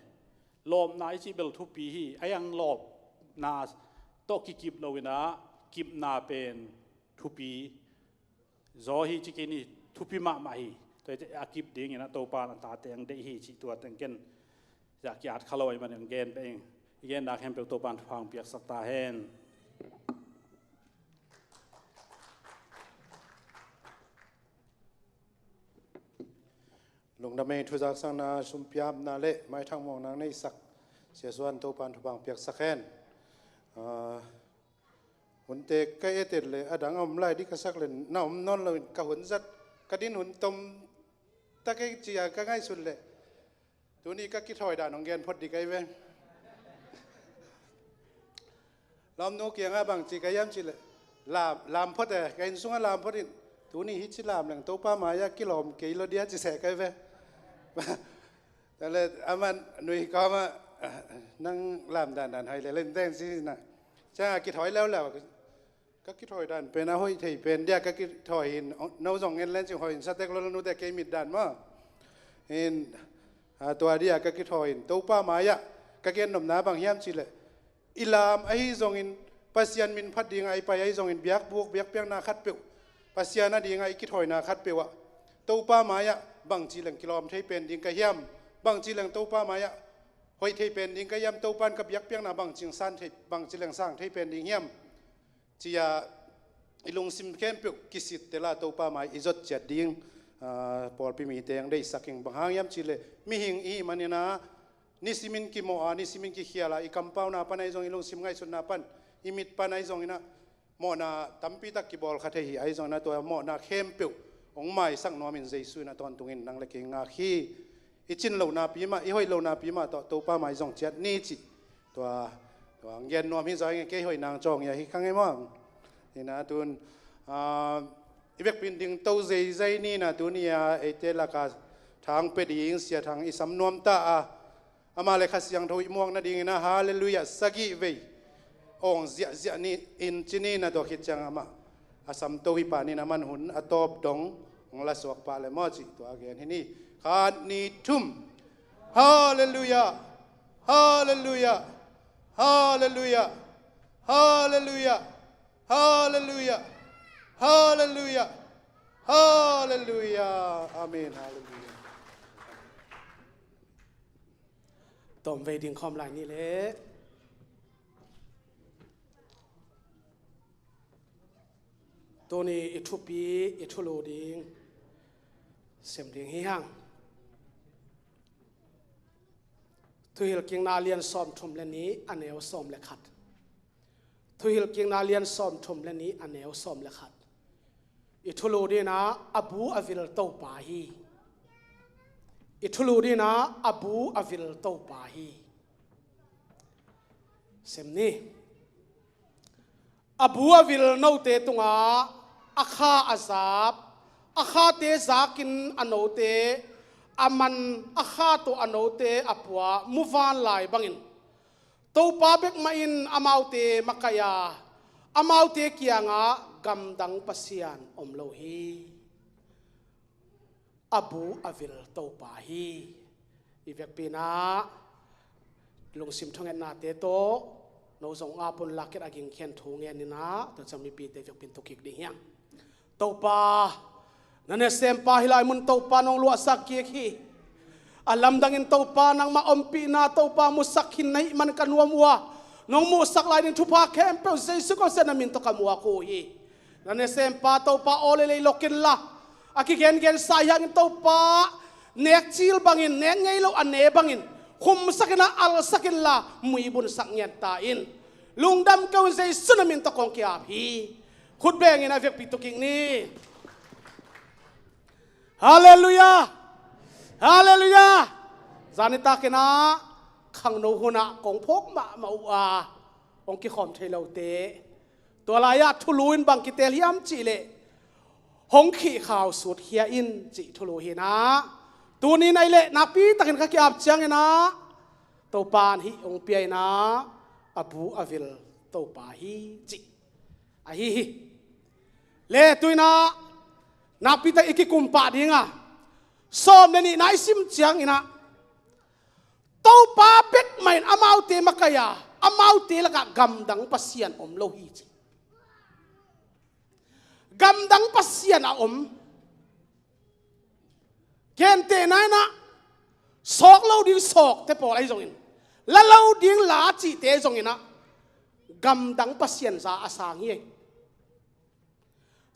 Lawpna i cih bel thupi hi, a, ang lawpna tawh kikip lo in ah, kipna pen thupi zaw hi ci kei ni, thupi mahmah hi. Tua hi teh a kip dingin ah Topa in a tate ang deih hi cih tua teng ken za ki-at kha lo ahih manin ang gen pah ing. I gen dak khempeuh Topa in thupha piaksak ta hen. Lungdam ei. Thuzaksakna, sumpiapna le maithang mawkna neihsak Sia Suan, Topa in thupha piaksak hen. Ah, hunte ka et et le a dang a om lai dih ka sak le na om nawn lo in ka hun zat, ka din hun tom ta kei ci-a ka ngaihsut le tuni ka kithawi dan hong gen phot dih ka hi ve. Lawmnu kiangah bang ci ka hiam cih leh, lam, lam phot e, ka inn sungah lam phot in, Tuni hih ci lam leng Topa mai-ah kilawm kei lo dia ci seh kai ve. Tale aman nui kawma nang lam dandan hoi le len den ci na. Ciang a kithawi leuleu. Ka kithawi dan pen a hoih thei pen dia ka kithawi hin no zong en len cing hoih hin satek lo nute kei mit dan maw. Hin tua dia ka kithawi hin Topa mai-ah ka gen nopna bang hiam cih leh i lam ahi zongin Pasian min phat dingah i pai ahi zongin biakbuk biakpiakna khatpeuh Pasian a dingah i kithawina khatpeuh ah Topa mai-ah bangci leng kilawm thei pen ding ka hiam? Bangci leng Topa mai-ah hoih thei pen ding ka hiam? Topan ka biakpiakna bangci leng san thei, bangci leng sang thei pen ding hiam? Cia i lungsim khempeuh kisit tela Topa mai i zot ciat ding pawlpi mite ang deihsak ing. Bang hang hiam cih leh mihing i hih maninah nisimin kimawh a nisimin kikhial a i kampauna pan ahi zong i lungsim ngaihsutna pan i mit pan ahi zonginah mawhna tampi tak kibawl kha thei hi. Ahi zonginah tua mawhna khempeuh hong maisak nuamin Jesu inah tawntungin nang le kei ngak hi. I cin lohna pi mah i hoih lohna pi mah tawh Topa mai zong ciat ni cih tua tua ngen nuam hi. Zai nge kei hoih nang cawng ia hi kha nge maw? Hina tun i vekpin ding to zeizai nina tuni a eite laka thang pe ding sia thang i sam nuam ta a ama le Kha Siangtho i muak nadingin a halleluiah sagih vei awng ziahziah ni in cini na tua khit ciang amah a samto hi panin a man hun a tawp dong hong la suak pah le maw cih tua a gen hi ni. Khat ni thum. Halleluiah. Halleluiah. Halleluiah. Halleluiah. Halleluiah. Halleluiah. Halleluiah. Amen. Halleluiah. Tawm vei ding khawm lai ni le. Tuni i thupi i thulu ding sem ding hi hang. Thuhilhkikna lian sawm thum le ni a neu sawm le khat. Thuhilhkikna lian sawm thum le ni a neu sawm le khat. I thulu dinah a bu a vil Topa hi. I thulu dinah a bu a vil Topa hi. Sem ni. A bu a vil note tungah a kha a zap, a khate zakin a note a man, a kha tawh a note a pua muvanlai bangin Topa bek mah in amaute makaih a, amaute kiangah gamdang pasian om lo hi. A bu a vil Topa hi. I vekpinah lungsim thungetnate tawh no zong apun lakit a gingkhian thu ngeninah tua ciang mipite vekpin thukik ding hiang. Topa, na nesempa hi lai mun Topa nong luahsak kik hi. A lamdangin Topa nangmah ompihna Topa musak khin na hih man ka nuam uh a, nong muhsak lai ding thupha khempeuh Jesu Khawsia na min tawh ka muak uh hi. Na nesempa Topa aw le lei lokin la a kigengen sa hi hangin Topa nek cil bangin nek ngei lo a ne bangin khumsakin a alsakin la muibunsak ngiat ta in. Lungdam keu in Jesu na min tawh kong ki-ap hi. Khut bengin a vekpi tukik ni. Halleluiah. Halleluiah. Zanitakinah khangno hunah kong phawk mahmah uh a hong kikhawm thei lote tua lai-ah thulu in bang kitel hiam cihleh hong khihkhau sut khia in cih thulu hinah. Tuni naih leh nakpitakin ka ki-ap cianginah Topa in hih hong pia inah a bu a vil Topa hi cih ahi hi. Le tuinah nakpitak i kikumpah dinga sawm le nihna i sim cianginah Topa bek mah in amaute makaih a, amaute lakah gamdang pasian om lo hi ci. Gamdang pasian a om. Gentehna inah sawk lo ding sawkte pawl ahi zongin, la lo ding la cihte ahi zonginah gamdang pasian za a sang hi.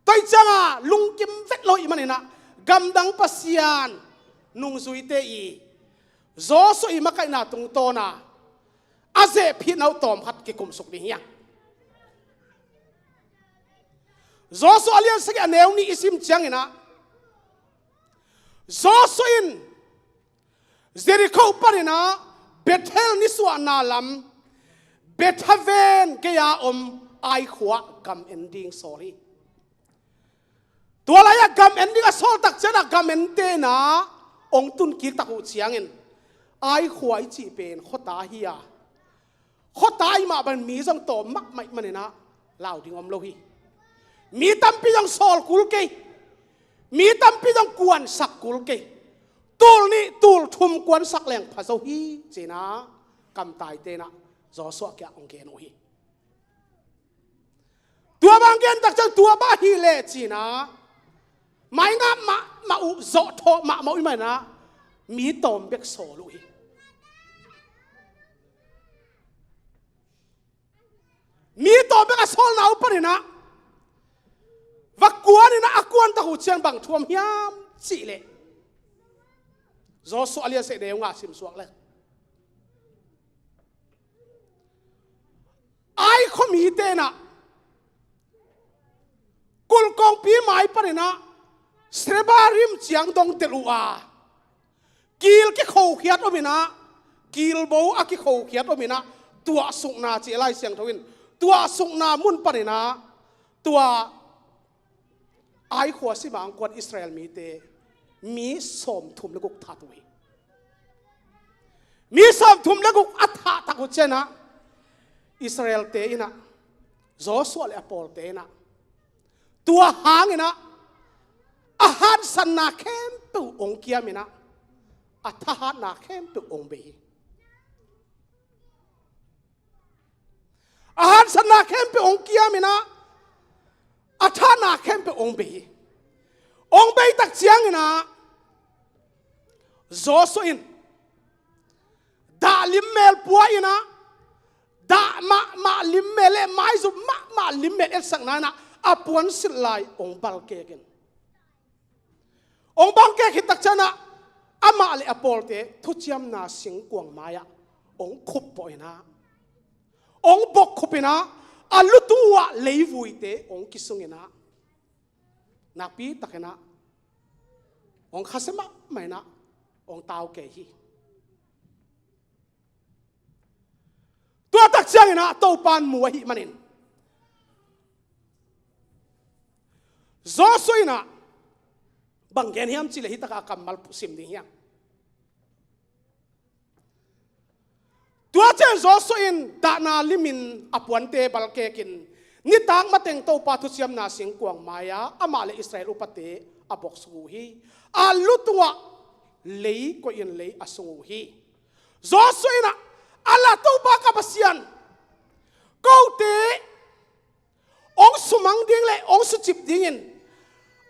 Tua ih cianga lungkim vet lo ih maninah gamdang pasian nungzuite i Joshua i makaihna tungtawna a zehphitna uh tawmkhat kikumsuk ding hiang. Joshua a lian sagih a neu nih i sim cianginah Joshua in Jerikho paninah Bethel nisuahna lam Bethaven gei-a om Ai khua gam en ding sawl hi. Tua lai-ah gam en ding a sawl tak ciangin ah gam ente in ah hong tun kik tak uh ciangin, Ai khua i cih pen khuata hi a, khuata ahih mah bangin mi zong tawm mahmah ahih manin ah lau ding om lo hi. Mi tampi zong sawl kul kei, mi tampi zong kuansak kul kei. Tul nih tul thum kuansak leng pha zo hi, ci-in ah kamtaite in ah Joshua kiang hong gen uh hi. Tua bang gen tak ciang tua bang hi leh ci-in ah maingap mahmah uh, zawhthawh mahmah uh ahih manin ah mi tawm bek sawl uh hi. Mi tawm bek a sawlna uh panin ah va kuan in ah a kuan tak uh ciang bang thu om hiam cih leh, Joshua a lian sagih, neu nga sim suak leh, Ai khuamite in ah kulh kongpi mai panin ah Sebarim ciang dong delh uh a, kil kikhokhiat om in ah, kilbo a kikhokhiat om in ah, tuahsukna ci a Lai Siangtho in, tuahsukna mun panin ah tua Ai khua sim a hong kuan Israel mite mi sawmthum le guk that uh hi. Mi sawmthum le guk a thah tak uh ciang ah Israel-te in ah, Joshua le a pawlte in ah, tua hangin ah a haksatna khempeuh hong kiam in ah, a thahatna khempeuh hong bei hi. A haksatna khempeuh hong kiam in ah, a thahatna khempeuh hong bei hi. Hong bei tak ciangin ah Joshua in dah limmel pua in ah, dah mahmah limmel le maizum mahmah limmel etsakna in ah a puansilh lai hong balkek in, hong balkek khit tak ciang ah amah le a pawlte thuciamna singkuang mai-ah hong khup pawh in ah, hong bokkhup in ah, a lutung uh ah leivuite hong kisung in ah, nakpi takin ah hong khasia mahmah in ah hong tau kei hi. Tua tak ciangin ah Topa'n mu ahih manin Joshua in ah bang gen hiam cih leh, hih tak ah a kammal sim ding hi hang. Tua ciang Joshua in dahna limin a puante balkek in, nitak mateng Topa thuciamna singkuang mai-ah amah le Israel upate a boksuk uh hi. A lutung uh ah lei koih in lei a sung uh hi. Joshua in ah, a la Topa ka Pasian, kote hong sumang ding le hong sucip dingin,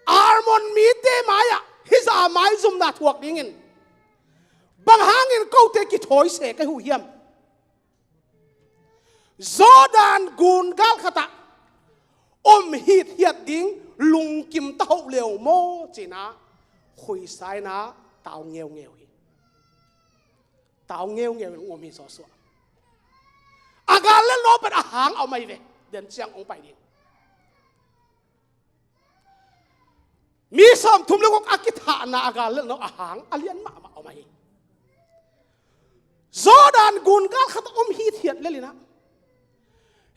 Ammon mite mai-ah hih zah a maizumna thuak dingin bang hangin kote kithawi se ka hi uh hiam? Jordan gun galkhat ah om hithiat ding lungkim ta hoh le uh maw, ci-in ah khuisa in ah tau ngeungeu hi. Tau ngeungeu in hong om hi Joshua. A gal lelhna pen a hang a om ahi ve. Den ciang hong pai ding. Mi sawmthum le guk a kithahna a gal lelhna a hang a lian mahmah a om ahi. Jordan gun galkhat a om hithiat lel in ah,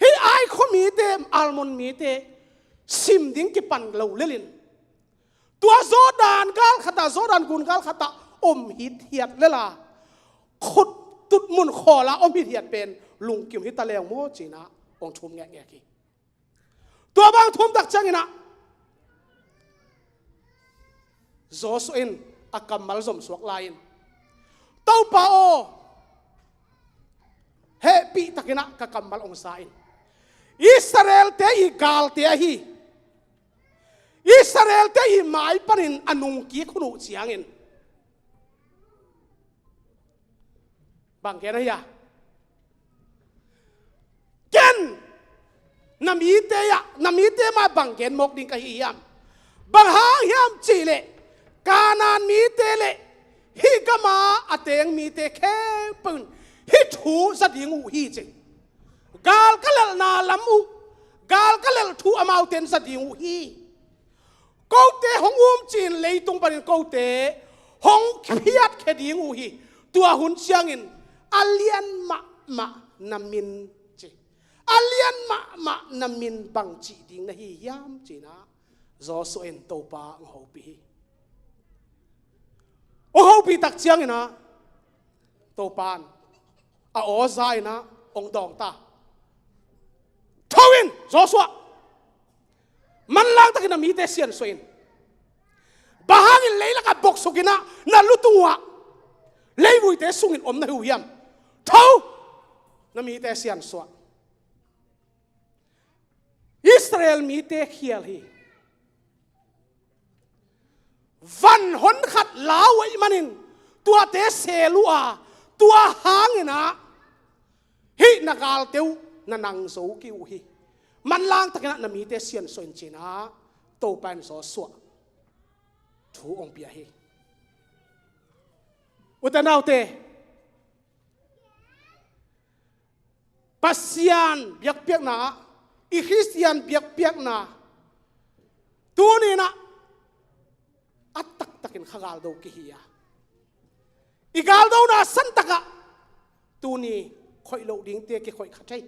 hih Ai khua mite, Ammon mite sim ding kipan lo lel in, tua Jordan galkhat ah, Jordan gun galkhat ah om hithiat lel a, khut tutmun khawl a om hithiat pen lungkim hi ta leng maw, ci-in ah hong thum ngekngek hi. Tua bang thum tak ciangin ah Joshua in a kammal zom suak lai-in, Topa aw, hehpih takin ah ka kammal hong za in. Israel-te i galte ahi, Israel-te i mai panin a nungkik hun uh ciangin bang gen ahi a? Ken na mite ah, na mite mah bang gen mawk ding ka hi hiam? Bang hang hiam cih leh Kanaan mite le hih gam a a teng mite khempeuh in hih thu za ding uh hi, ci. Gal ka lelhna lam uh, gal ka lelh thu amaute in za ding uh hi. Kote hong umcih in leitung panin kote hong phiatkhia ding uh hi. Tua hun ciangin a lian mahmah na min, ci. A lian mahmah na min bangci ding na hi hiam, ci-in ah Joshua in Topa hong hopih hi. Hong hopih tak ciangin ah Topa in a aw za in ah hong dawng ta. Tho in, Joshua, manlang takin na mite siansuah in. Bang hangin leilakah boksuk in ah na lutung uh ah leivuite sungin om na hi uh hiam? Tho, na mite siansuah. Israel mite khial hi. Van hon khat lau ahih manin tuate sel uh a, tua hangin ah hih na galte uh na nang zo kei uh hi. Manlang takin ah na mite siansuah in, ci-in ah Topa in Joshua thu hong pia hi. Ute naute, Pasian biakpiakna ah, i Khristian biakpiakna, tuni-in ah a taktakin kha galdo kihi a, i galdona santak ah tuni khoih loh dingte kikhoih kha thei,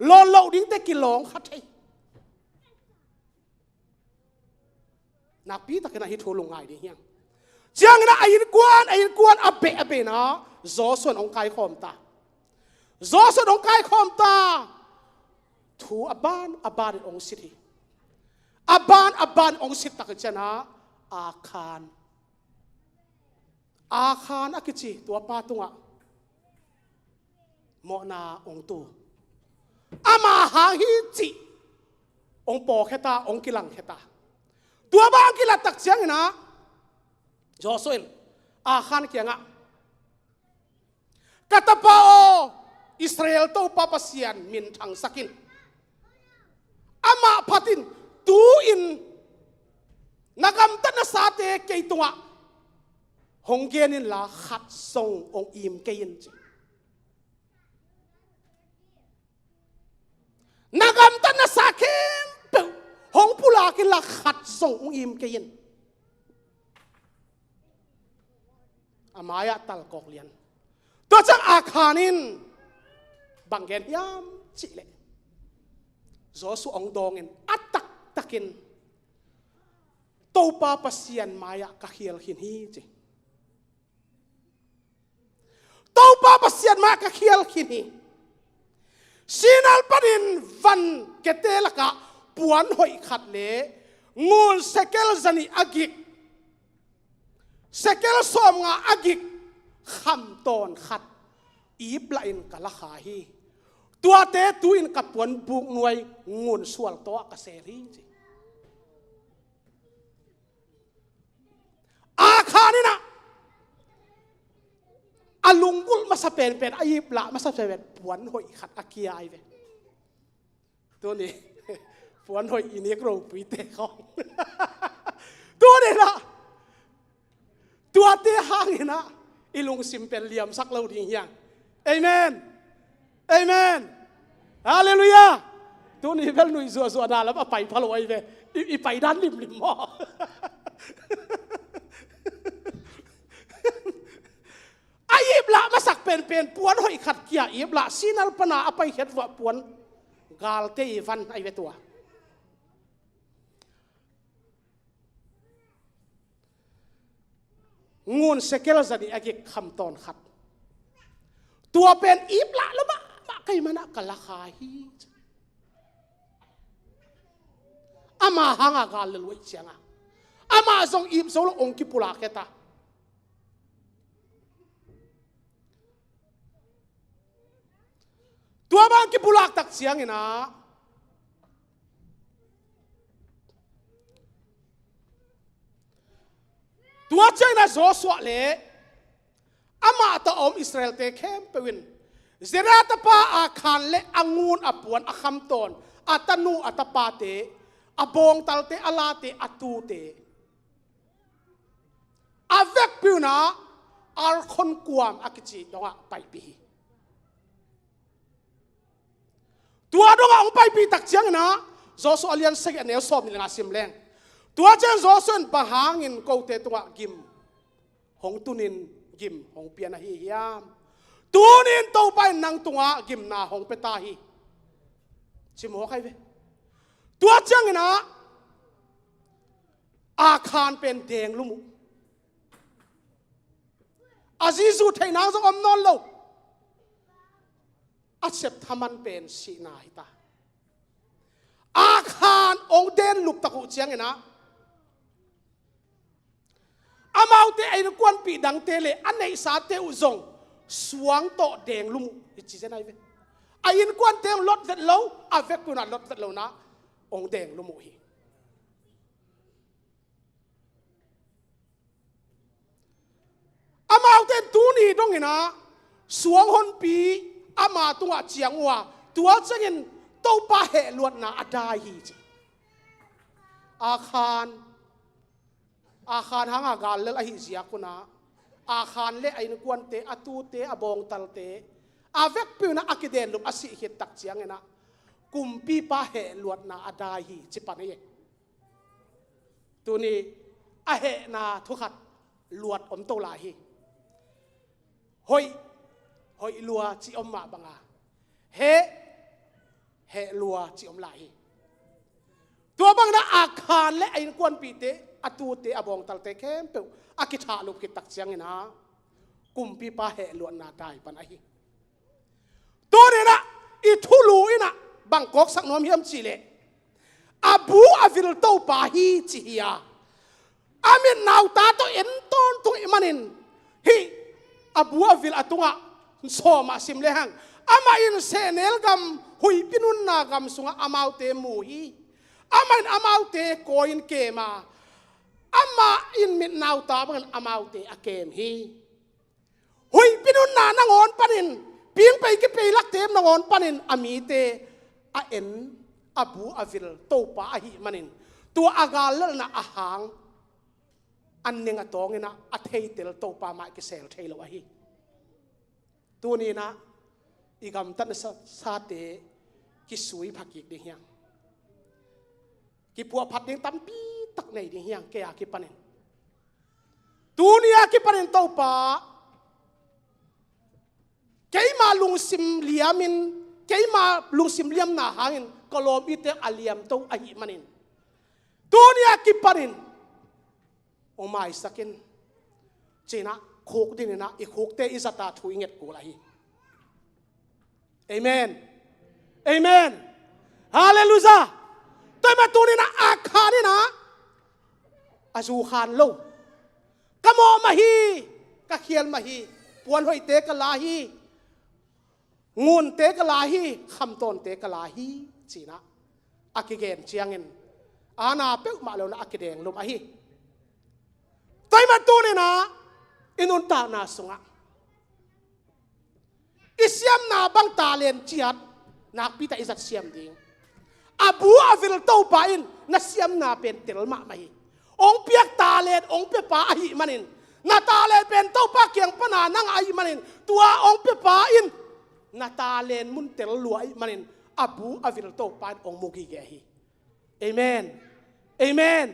lawn loh dingte kilawng kha thei. Nakpi takin ah hih thu lungngai ding hi hang. Ciangin ah a innkuan, a innkuan a beh a beh in ah Joshua in hong kaikhawm ta. Joshua in hong kaikhawm ta. Thu a ban a banin hong sit hi. A ban a banin hong sit tak ciangin ah Akhan, Akhan a kici tua pa tungah mawhna hong tu. Ama hang hi cih hong pawkhia ta, hong kilangkhia ta. Tua bang kilat tak ciangin ah Joshua in Akhan kiangah, ka tapa aw, Israel Topa Pasian minthangsak in. Amah phat in, tu-in na gamtat nasate kei tungah hong gen inla khat zong hong im kei in, ci. Na gamtat nasa khempeuh hong pulak inla khat zong hong im kei in. A mai-ah talkawk lian. Tua ciang Akhan in bang gen hiam cih leh, Joshua hong dawngin a taktakin Topa Pasian mai-ah ka khial khin hi, ci. Topa Pasian mai-ah ka khial khin hi. Sinai panin van kete lakah puan hoih khat le ngun sekel zanih a gik, sekel sawmnga a gik khamtawn khat iplah in ka lakha hi. Tuate tu-in ka puanbuk nuai ngun sual tawh ka sel hi, ci. Akhan in ah a lunggulh masa penpen, a iplah masa penpen puan hoih khat a kia hi ve. Tuni puan hoih i nek ropuite khawng, tuni-in ah tuate hangin ah i lungsim pen liamsak lo ding hi hang. Amen. Amen. Halleluiah. Tuni bel nui zuahzuahna lam a pai pha lo ahi ve. I, i pai dan limlim maw? A iplah masak penpen puan hoih khat kia iplah, Sinai pana a paikhiat vuah puan, galte i van ahi ve tua. Ngun sekel zanih a gik khamtawn khat. Tua pen iplah lo mahmah ka hih manin ka lakha hi. Ama hanga gal le luai cianga ama zong ip zo lo hong kipulak hi ta. Tua bang kipulak tak ciangin ah, tua ciangin ah Joshua le amah tawh a om Israelte khempeuh in Zera tapa Akhan le a ngun a puan a khamtawn, a tanu a tapate, a bawngtalte, a late, a tute, a vekpi un ah Arkon kuam a kici dongah paipih hi. Tua dongah hong paipih tak ciangin ah Joshua a lian sagih a neu sawm nih le nga sim leng. Tua ciang Joshua in, bang hangin kote tungah gim hong tunin gim hong pia na hi hiam? Tunin Topa in nang tungah gimna hong pia ta hi, ci mawk ahi ve. Tua ciangin ah Akhan pen denglum uh. A zi zu theih nang zong om nawn lo. A sep thaman pen sihna hi ta. Akhan hong denlup tak uh ciangin ah, amaute a innkuanpih dangte le a neihsate uh zong suang tawh denglum uh hi ci zen ahi ve. A innkuante hong lot vet lo, a vekpi un ah lot vet lo na hong denglum uh hi. Amaute tuni dongin ah suang honpi ama tungah ciang uh a, tua ciangin Topa hehluatna a dai hi ci. Akhan, Akhan hanga gal lel ahi ziak un ah, Akhan le a innkuante, a tute, a bawngtalte, a vekpi un ah a kidenlup a sih khit tak ciangin ah kumpipa hehluatna a dai hi ci pan hi. Tuni a hehna thu khat luat om to lai hi. Hoih, hoih lua ci om mah banga, heh, heh lua ci om lai hi. Tua bangin ah Akhan le a innkuanpihte, a tute, a bawngtalte khempeuh a kithahlup khit tak ciangin ah kumpipa hehluatna dai pan ahi. Tuni in ah i thulu in ah bang kawksak nuam hiam cih leh, a bu a vil Topa hi ci hi a, a mit nauta tawh en tawntung ahih manin, hih a bu a vil a tungah sawm ah sim lehang, amah in sehnel gam, huihpi nunna gam sungah amaute mu hi. Amah in amaute kawi-in kem a, amah in mit nauta bangin amaute a kem hi. Huihpi nunna nangawn panin, pingpei kipei lakte nangawn panin a mite a en, a bu a vil Topa ahih manin, tua a gal lelna a hang, an ning a tawngin ah a theitel Topa mah kisel thei lo ahi. Tuni in ah i gamtatna sa-, sate kisui phakik ding hiang, kipuahphat ding tampi tak nei ding hiang, kei a kipanin. Tuni a kipanin Topa, keima lungsim liamin, keima lungsim liamna hangin ka lawm ite a liamto ahih manin, tuni a kipanin hong maisak in, ci-in ah khuk dingin ah i khukte i zat a thu i nget kul ahi. Amen. Amen. Halleluiah. Tua ahih manin tuni in ah Akhan in ah a zu khan lo. Ka mawh mah hi, ka khial mah hi, puanhoihte ka la hi, ngunte ka la hi, khamtawnte ka la hi, ci-in ah a kigen ciangin, a na peuhmah lo-in ah a kidenglum ahi. Tua ahih manin tuni in ah i nuntakna sungah i siamna bang talent ciat nakpi tak i zat siam ding. A bu a vil Topa in na siamna pen tel mahmah hi. Hong piak talent hong piapa ahih manin, na talent pen Topa kiang pana nang ahih manin, tua hong piapa in na talent mun tel lua ahih manin, a bu a vil Topa in hong mu gige hi. Amen. Amen.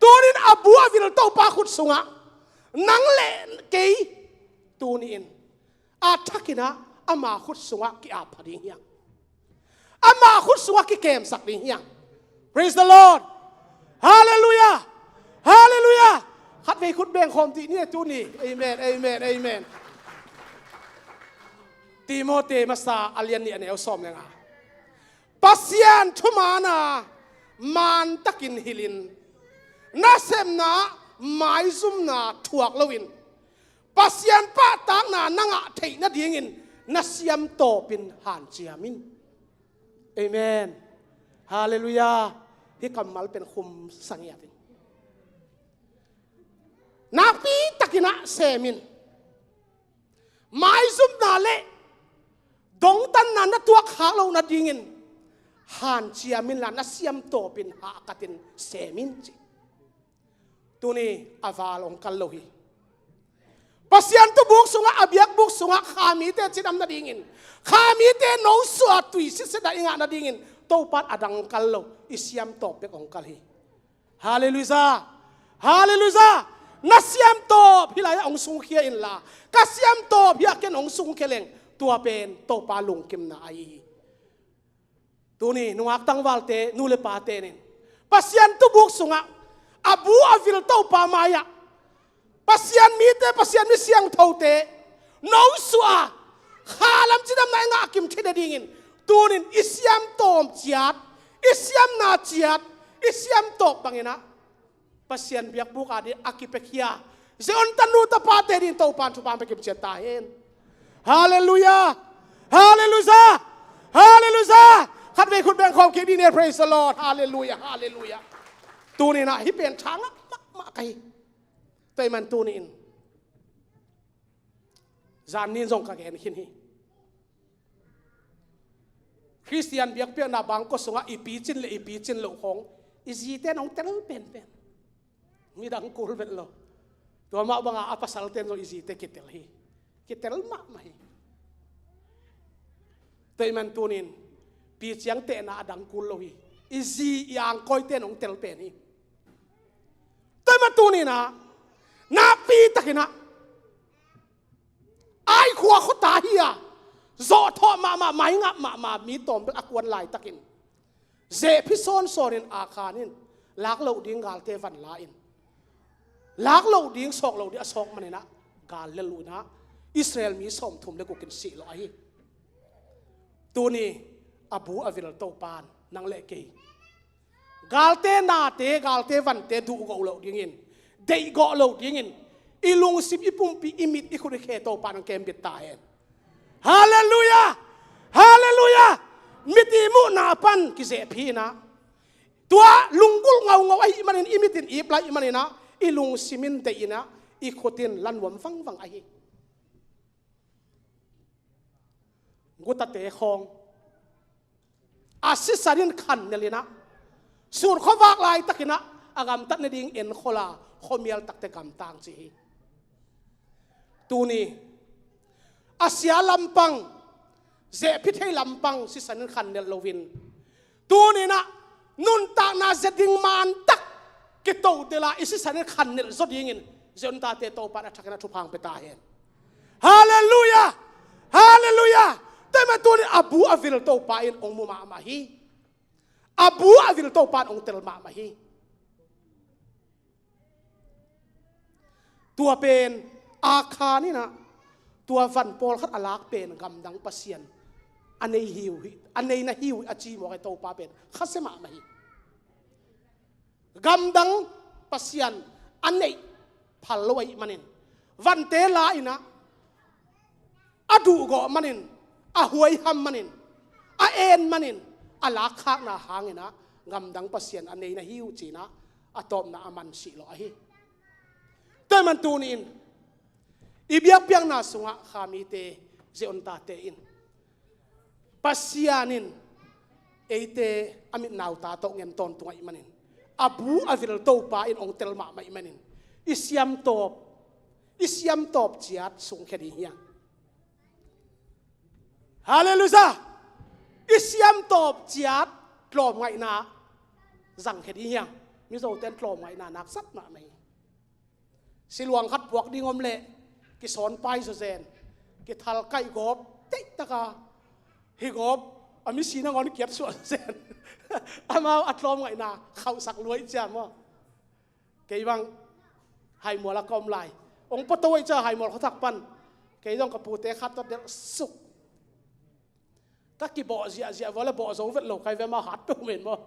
Tuni in a bu a vil Topa khut sungah nang le kei tuni in a thakin ah ama khut sungah ki-ap pha ding hiang. Ama khut sungah kikemsak ding hiang. Praise the Lord. Halleluiah. Halleluiah. Khatvei khut bengkhawm dih ni tuni. Amen. Amen. Amen. Timoti masa a lian nih a neu sawm le nga. Pasian thumaana mantakin hilhin, nasepna maizumna thuak loin, Pasian pahtakna na ngah theih nadingin na siamtawpin hanciam in. Amen. Halleluiah. Hih kammal pen khum sangiat in, nakpi takin ah sem in. Maizumna le dongtanna na tuak khak loh nadingin hanciam inla, na siamtawpin hahkatin sem in ci. Tuni a val hong kal lo hi. Pasian thubuk sungah, a biakbuk sungah khamite cidam nadingin, khamite nosuah tui sitset ah i ngah nadingin Topa in a dang hong kal lo, i siamtawp bek hong kal hi. Halleluiah. Halleluiah. Na siamtawp hih lai-ah hong sungkhia inla, ka siamtawp hih a ken hong sungkhia leng, tua pen Topa lungkimna ahi hi. Tuni nungak tangvalte, nu le pate nin Pasian thubuk sungah a bu a vil Topa mai-ah Pasian mite, Pasian mi siangthote nosuah a, khalam cidamna i ngah kim thei nadingin tunin i siam tawm ciat, i siamna ciat, i siam tawp bangin ah Pasian biakbuk ading a kipiakhia Zion tanu tapate ding Topan thupha pia kim ciat ta hen. Halleluiah! Halleluiah! Halleluiah! Khatvei khut beng khawm kik ding ni. Praise the Lord. Halleluiah! Halleluiah! Tunin ah hih pen tha ngah mahmah ka hi. Tua ahih man tunin zan nin zong ka gen khin hi. Khristian biakpiakna bangkua sungah i picin le i picin loh khawng i zite in hong tel penpen. Midang kul vet lo. Tua mah bangah a pasalte in zong i zite kitel hi. Kitel mahmah hi. Tua ahih man tunin pi ciang tehna a dang kul lo hi. I zi i angkawite in hong tel pen hi. Tua ahih man tunin ah nakpi takin ah Ai khua khuata hi a, zawhthawh mahmah, maingap mahmah mi tawm bek a kuan laitakin zehphi sawnsawnin Akhan in lak loh ding galte van la in, lak loh ding, sawk loh ding a sawk manin ah gal lel uh in ah Israel mi sawmthum le guk in sih lawh ahi. Tuni a bu a vil Topa in nang le kei galte nate, galte vante duhgawh loh dingin, deihgawh loh dingin i lungsim, i pumpi, i mit, i khut, i khe Topa in hong kembit ta hen. Halleluiah! Halleluiah! Mit i muhna pan kizehpih in ah, tua lunggulh ngaungau ahih manin, i mit in ip lai ahih manin ah, i lungsim in deih in ah, i khut in la nuam vangvang ahi. Gutate khawng a sisan in khan nelh in ah, sun khuavak laitakin ah a gamtat nading enkholh a, khuamial takte gamtang ci hi. Tuni a sia lampang, zehpih thei lampang sisan in khan nelh loin, tuni in ah nuntakna zia ding mantak kito dela i sisan in khan nelh zaw dingin Zion tate Topa in a thakin a thupha hong pia ta hen. Halleluiah! Halleluiah! Tua ahih man tunin a bu a vil Topa in hong mu mahmah hi. A bu a vil Topa in hong tel mahmah hi. Tua pen Akhan in ah tua van pawlkhat a lak pen gamdang pasian a nei hi uh hi, a nei na hi uh hi a ci mawk hi. Topa pen khasia mahmah hi. Gamdang pasian a neih phal lo ahih manin, vante la in ah, a duhgawh manin, a huaiham manin, a en manin, a lakkhakna hangin ah gamdang pasian a nei na hi uh ci in ah a tawpna a man sih lawh ahi. Tua ahih man tuni in i biakpiakna sungah kha mite, Zion tate in, Pasian in eite a mit nauta tawh ngen tawntung ahih manin, a bu a vil Topa in hong tel mahmah ahih manin, i siamtawp, i siamtawp ciat sungkhia ding hi hang. Halleluiah! I siamtawp ciat tlawmngaihna zangkhia ding hi hang. Mizote in tlawmngaihna nak zat mahmah hi. Siluang khat puak ding om leh kisawn pai zawzen, kithal kaih gawp teihtaka, hi gawp a misi nangawn kiat suah zawzen. Amau a tlawmngaihna khauhsak luai cia maw. Kei bang Haimual a ka om lai, hong pua to ahih ciang Haimual khuathak pan kei zong ka pute khat tawh delh suk. Ka kibawh ziahziah vua le bawh zo vet lo kai ve, amau hat peuh men maw.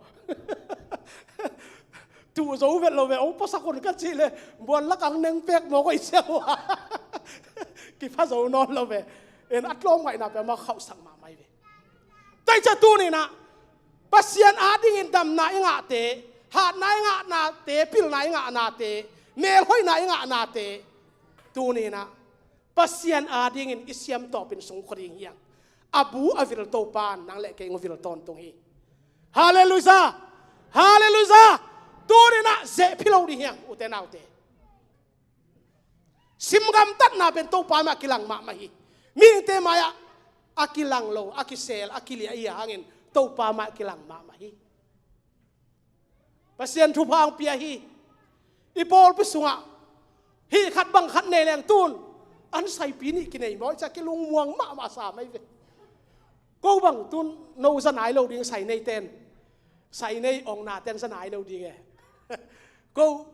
Tuh zo vet lo ve, hong puasak un ka cih le buan lakah hong neng pek mawk ahih ciang uh kipha zo nawn lo ve. En, a tlawmngaihna pen amau khauhsak mahmah hi ve. Tua ahih ciang tuni in ah Pasian adingin damna i ngahte, hatna i ngahnate, pilna i ngahnate, melhoihna i ngahnate, tuni in ah Pasian adingin i siamtawpin sungkhia ding hi hang. A bu a vil Topa in nang le kei hong vil tawntung hi. Halleluiah! Halleluiah! Tuni in ah zehpih lo ding hi hang, ute naute. Simgamtatna pen Topa mai-ah kilang mahmah hi. Mihingte mai-ah a kilang lo, a kisel, a kiliah ahih hangin Topa mai-ah kilang mahmah hi. Pasian thupha hong pia hi. I pawlpi sungah hih khat bang khat nei leng tun an saipi nih kinei maw, i ciang kilungmuang mahmah sa mai ve. Ko bang tun no za nai lo ding, sai neite in, sai nei ong nate in za nai lo ding e. Ko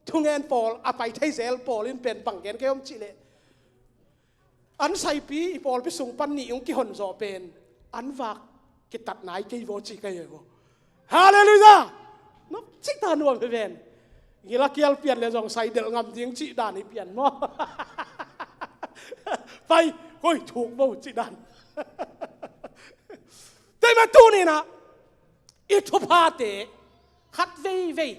thungen pawl a pai thei zel pawl in pen bang gen kei om cih leh, an saipi i pawlpi sung pan nih hong kihon zawh pen an vak kitat nai kei vaw cih ka hi ve maw. Halleluiah. Nop cih ta nuam hi ven. Gila kial pian le zong sai delh ngam ding cih dan hi pian maw. Pai koi thuk bo cih dan. Teima tuni-in ah i thuphate khat veivei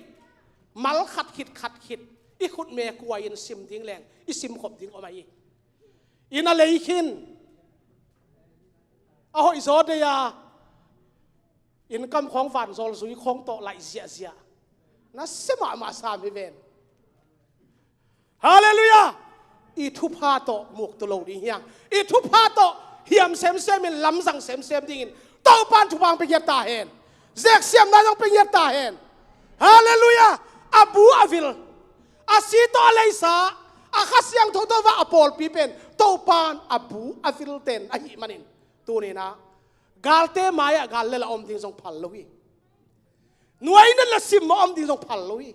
mal khat khit khat khit i khutme kuai-in sim ding leng i simkhop ding om ahi. Inn a lei khin, a hoih zaw dei a, inn kam khawng vanzawl zui khawng tawh laih ziahziah, nasia mahmah sam hi ven. Halleluiah. I thupha tawh muktu lo ding hi hang. I thupha tawh hiam semsem in, lamzang semsem dingin Topa'n thupha hong pia ngiat ta hen. Zeksiamna zong pia ngiat ta hen. Halleluiah. A bu a vil, a si tawh a leisa, a Kha Siangtho tawh va a pawlpi pen Topa'n a bu a vil ten ahih manin, tuni-in ah galte mai-ah gal lel a om ding zong phal lo hi. Nuai in a le simmawh a om ding zong phal lo hi.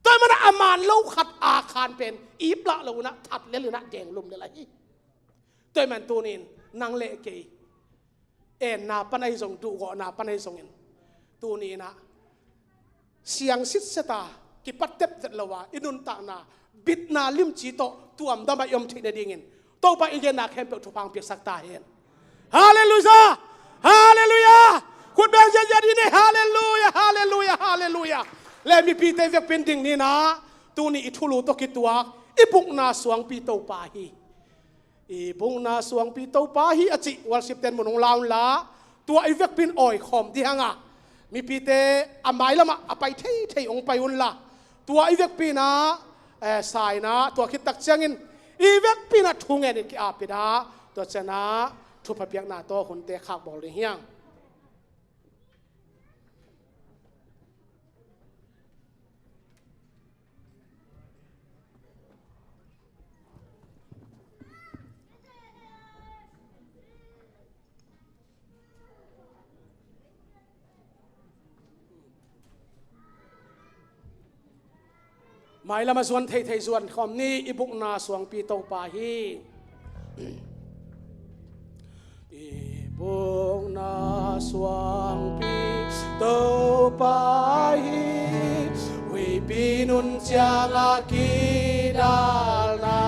Tua ahih manin ah a man lo khat a khan pen ip lah lo-in ah, that lel-in ah, denglum lel ahi. Tua ahih manin tuni-in nang le kei enna pan ahi zong, duhgawhna pan ahi zongin, tuni-in ah siang sitset a, kipat teptet lo a, i nuntakna bitna limci tawh tuamdam a i om theih nadingin Topa i genna khempeuh thupha hong piaksak ta hen. Halleluiah. Halleluiah. Khut beng ziahziah dih ni. Halleluiah. Halleluiah. Halleluiah. Le mipite i vekpi-in ding ni-in ah, tuni i thulu tawh kituak i bukna suangpi Topa hi. I bukna suangpi Topa hi a cih worship ten mun hong la unla, tua i vekpi-in awikhawm dih hang a, mipite a mailamah a pai theithei hong pai unla, tua i vekpi-in ah, eh, sa-in ah, tua khit tak ciangin i vekpi-in ah thungen in ki-ap in ah, tua ciangin ah thupha piakna tawh hunte khakbawl ding hi hang. Mailam a zuan theithei zuan khawm ni. I bukna suangpi Topa hi. I bukna suangpi Topa hi. Huipi nun ciang a kidalna,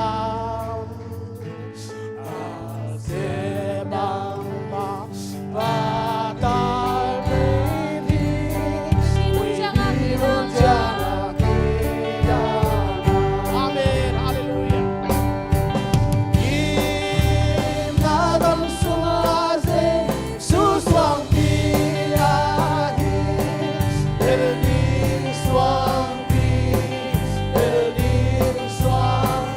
a se bangmah patal mei hi. Huipi nun ciang a kidalna. Amen. Halleluiah. Gimna gam sung a Jesu suangpi ahi. Bel ding suangpi, bel ding suang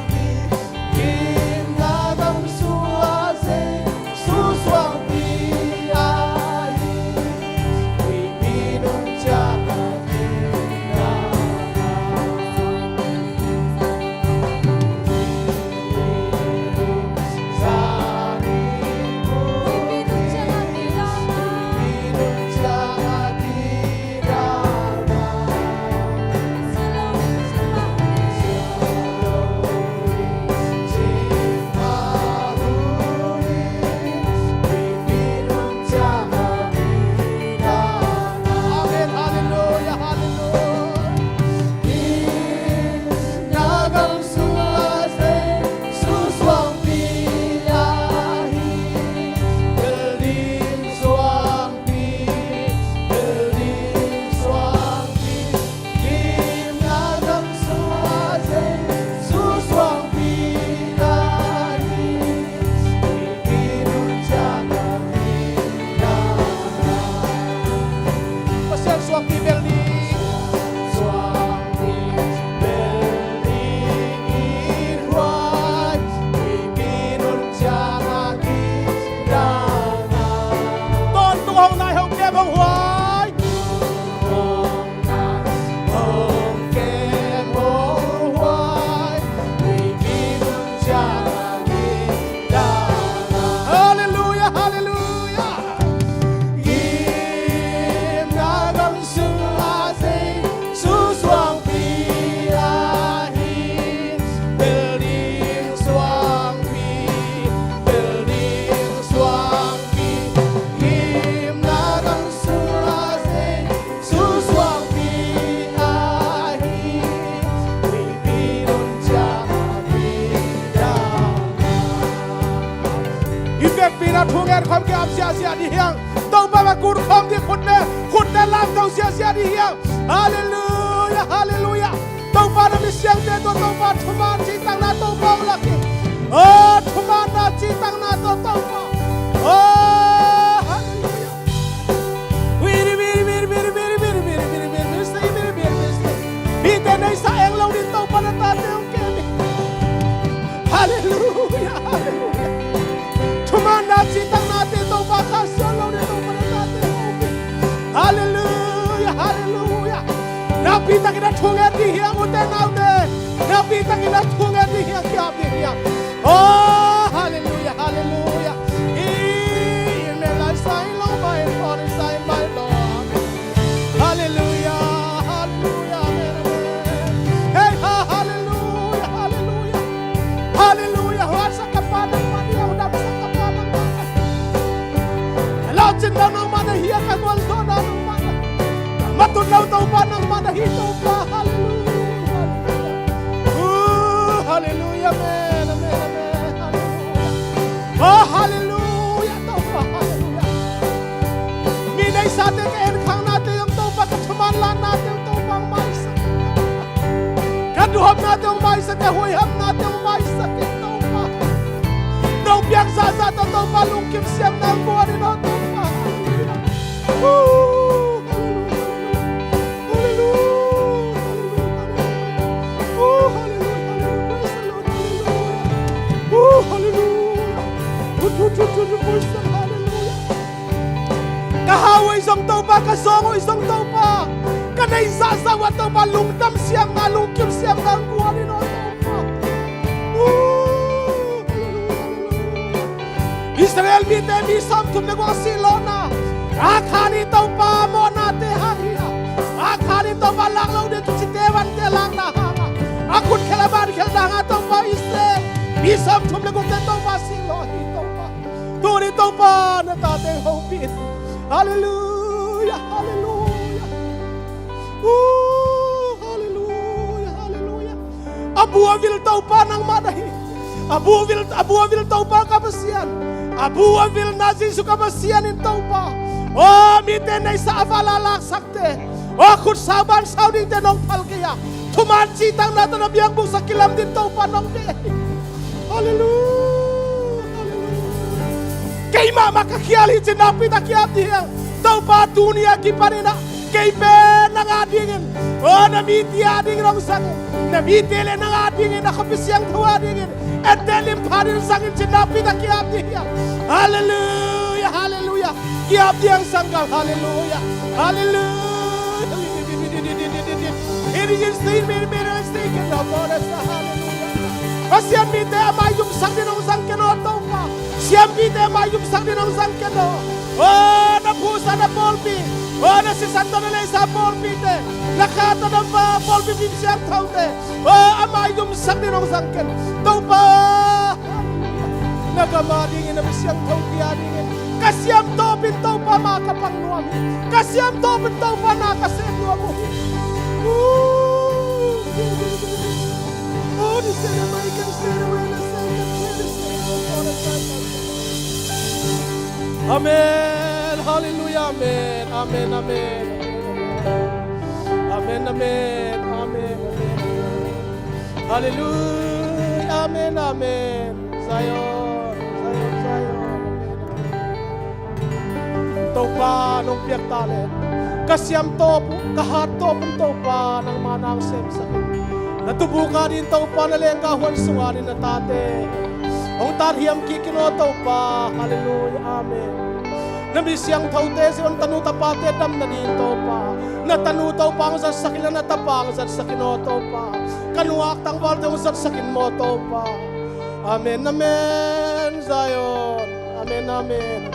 Pakun khawm dih, khutne, khutne lamto ziahziah dih hiam. Halleluiah, halleluiah. Topa na mi siangte tawh Topa thuman cihtakna Topa hong lak hi. Oh, thumanna cihtakna tawh Topa. Oh, halleluiah. Mite neihsa eng lo ding Topa na tate hong kem hi. Halleluiah, halleluiah. Thumanna cihtaknate Topa khahsuan lo ding Topa na tate hong kem hi. Halleluiah, halleluiah. Nakpi takin a thunget dih hiam, ute naute. Nakpi takin a thunget dih hiam, ki-ap dih hiam. Oh, halleluiah, halleluiah. Halleluiah, halleluiah, amen, amen. Hey, ha, halleluiah, halleluiah. Halleluiah, huatsak ka Pa nangmah na hi, hudamsak ka Pa nangmah na hi. Laucin lo nangmah na hi, ka gualzawhna nangmah na hi. Ka matut lo Topa nangmah na hi, Topa, halleluiah. Uh, halleluiah, amen, amen, amen, halleluiah. Oh, halleluiah, Topa, halleluiah. Mi neihsate ka enkhahnate zong Topa, ka thuman lannate zong Topa hong maisak. Ka duhopnate hong maisak, ka huaihamnate hong maisak in Topa. Nong piak zahzah tawh Topa lungkim siamna guan in aw Topa. Halleluiah. Oh, halleluiah. Halleluiah. Halleluiah. Oh, halleluiah. Halleluiah. Praise the Lord. Halleluiah. Oh, halleluiah. Praise the Lord. Halleluiah. Ka hau uh zong Topa, ka zawng uh zong Topa, ka neih zahzah uh ah Topa lungdam siamna, lungkim siamna guan in aw Topa. Israel mite mi sawmthum le guk a sih lawhna, Akhan in Topa mawhnate hang hi a, Akhan in Topa lak lo ding kicite vante lakna hang a, a khut khel a ban khel dang a Topa Israel mi sawmthum le gukte Topa sih lawh hi Topa. Tuni Topa na tate hopih in. Halleluiah, halleluiah. Uh, halleluiah, halleluiah. A bu a vil Topa nangmah na hi. A bu a vil, a bu a vil Topa ka Pasian. A bu a vilna Jesuh ka Pasian in Topa, aw mite neihsa a vala laksakte, aw khut sau ban sau dingte nong phal kei a, thuman cihtakna tawh na biakbuksa kilam ding Topa nong deih hi. Halleluiah, halleluiah. Keimah mah ka khial hi ci-in nakpi tak ki-ap dih hiam. Topa tuni a kipanin ah kei pen nang adingin, aw na mite adingin hong zangin, na mite le nang adingin, na khuapi siangtho adingin, etteh lim pha dingin zangin ci-in nakpi tak ki-ap dih hiam. Halleluiah, halleluiah. Ki-ap dih hiam sanggal, halleluiah, halleluiah. It is in me, me, me, me, halleluiah. Pasian mite a maizumsak dingin hong zang ken aw Topa. Siampite a maizumsak dingin hong zang ken aw. Aw na phuhsa na pawlpi, aw na sisan tawh na leisa pawlpite, na kha tawh na pawlpi pim siangthote, aw a maizumsak dingin hong zang ken Topa. Na gam adingin, na mi siangthote adingin ka siam tawpin Topa ma ka pang nuam hi. Ka siam tawpin Topa na ka sem nuam uh hi. Oh, this is the way, can say the way, let's say the way, let's say the way. Amen. Halleluiah. Amen. Amen. Amen. Amen. Amen. Amen. Halleluiah. Amen. Amen. Zion, Zion, Zion. Amen. Topa nong piak ta leh ka siam tawp uh, ka hat tawp un Topa nangma nang semsak in. Na tubuk adingin Topa, na lenggah huan sung adingin na tate hong tat hiam kik in aw Topa. Halleluiah. Amen. Na mi siangthote Zion, tanu tapate dam nadingin Topa, na tanu Topa hong zatsak in la, na tapa hong zatsak in aw Topa. Ka nuak tangvalte hong zatsak in maw Topa. Amen, amen, Zion. Amen, amen, amen.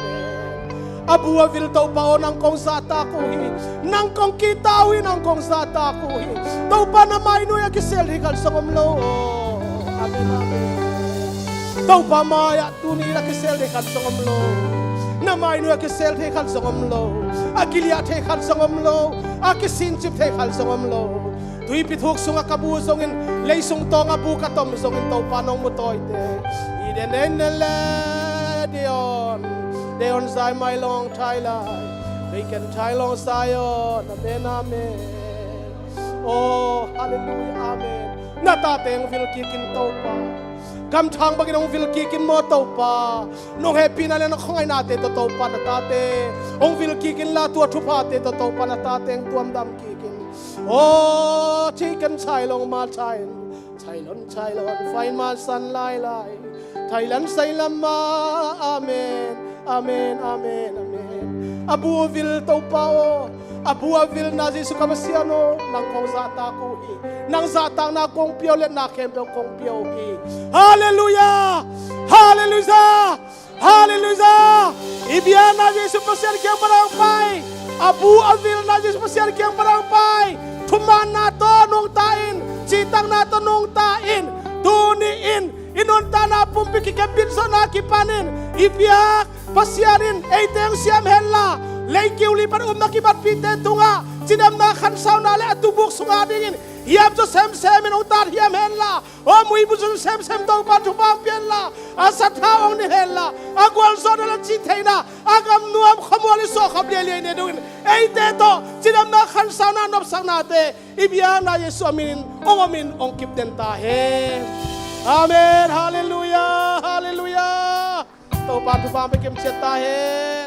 A bu a vil Topa aw, nang kong zahtak uh hi. Nang kong kihta uh hi, nang kong zahtak uh hi. Topa na mainuai a kisel thei khat zong om lo aw. Amen, amen. Topa mai-ah tuni in a kisel thei khat zong om lo. Na mainuai a kisel thei khat zong om lo. A kiliah thei khat zong om lo. A kisincip thei khat zong om lo. Tuipi thuk sungah ka bu zongin, leisung tawngah bu ka tom zongin Topa nong mu tawite. I den en le dion. Te on zai mai long thai lai. Vei ken thai long zai on. Amen, amen. Oh, hallelujah, amen. Na tate hong vil kikin Topa. Gamthang bangin hong vil kikin maw Topa. Nong hehpihna le na khuangainate tawh Topa na tate hong vil kikin la, tua thuphate tawh Topa na tate hong tuamdam kikin. Oh, ci ken chai long ma chai. Chailon, chailon, fai man san lai lai. Thailand sai lam ma. Amen. Amen, amen, amen. A bu a vil Topa aw. A bu a vilna Jesu ka Pasian aw. Nang kong zahtak uh hi. Nang zahtakna kong pia uh le na khempeuh kong pia uh hi. Halleluiah. Halleluiah. Halleluiah. I biakna Jesu Pasian kiang pan hong pai. A bu a vilna Jesu Pasian kiang pan hong pai. Thumanna tawh nungta in. Cihtakna tawh nungta in. Tuni in i nuntakna pumpi kikepbit zawhna kipanin i biak Pasian in eite hong siam henla, lei kiu li pan upna kibatpihte tungah cidamna khansauna le a tubuk sungah dingin hiam zaw semsem in hong tat hiam henla, aw muibu zon semsem Topa thupha hong pia henla, a sathau hong ni henla, a gualzawhna le cihtheihna a gamnuam khuamual i suahkhop liailiai ni dongin eite tawh cidamna khansauna nopsaknate i biakna Jesu a minin hong omin hong kipden ta hen. Amen. Halleluiah. Halleluiah. Topa thupha hong pia kim ciat ta hen.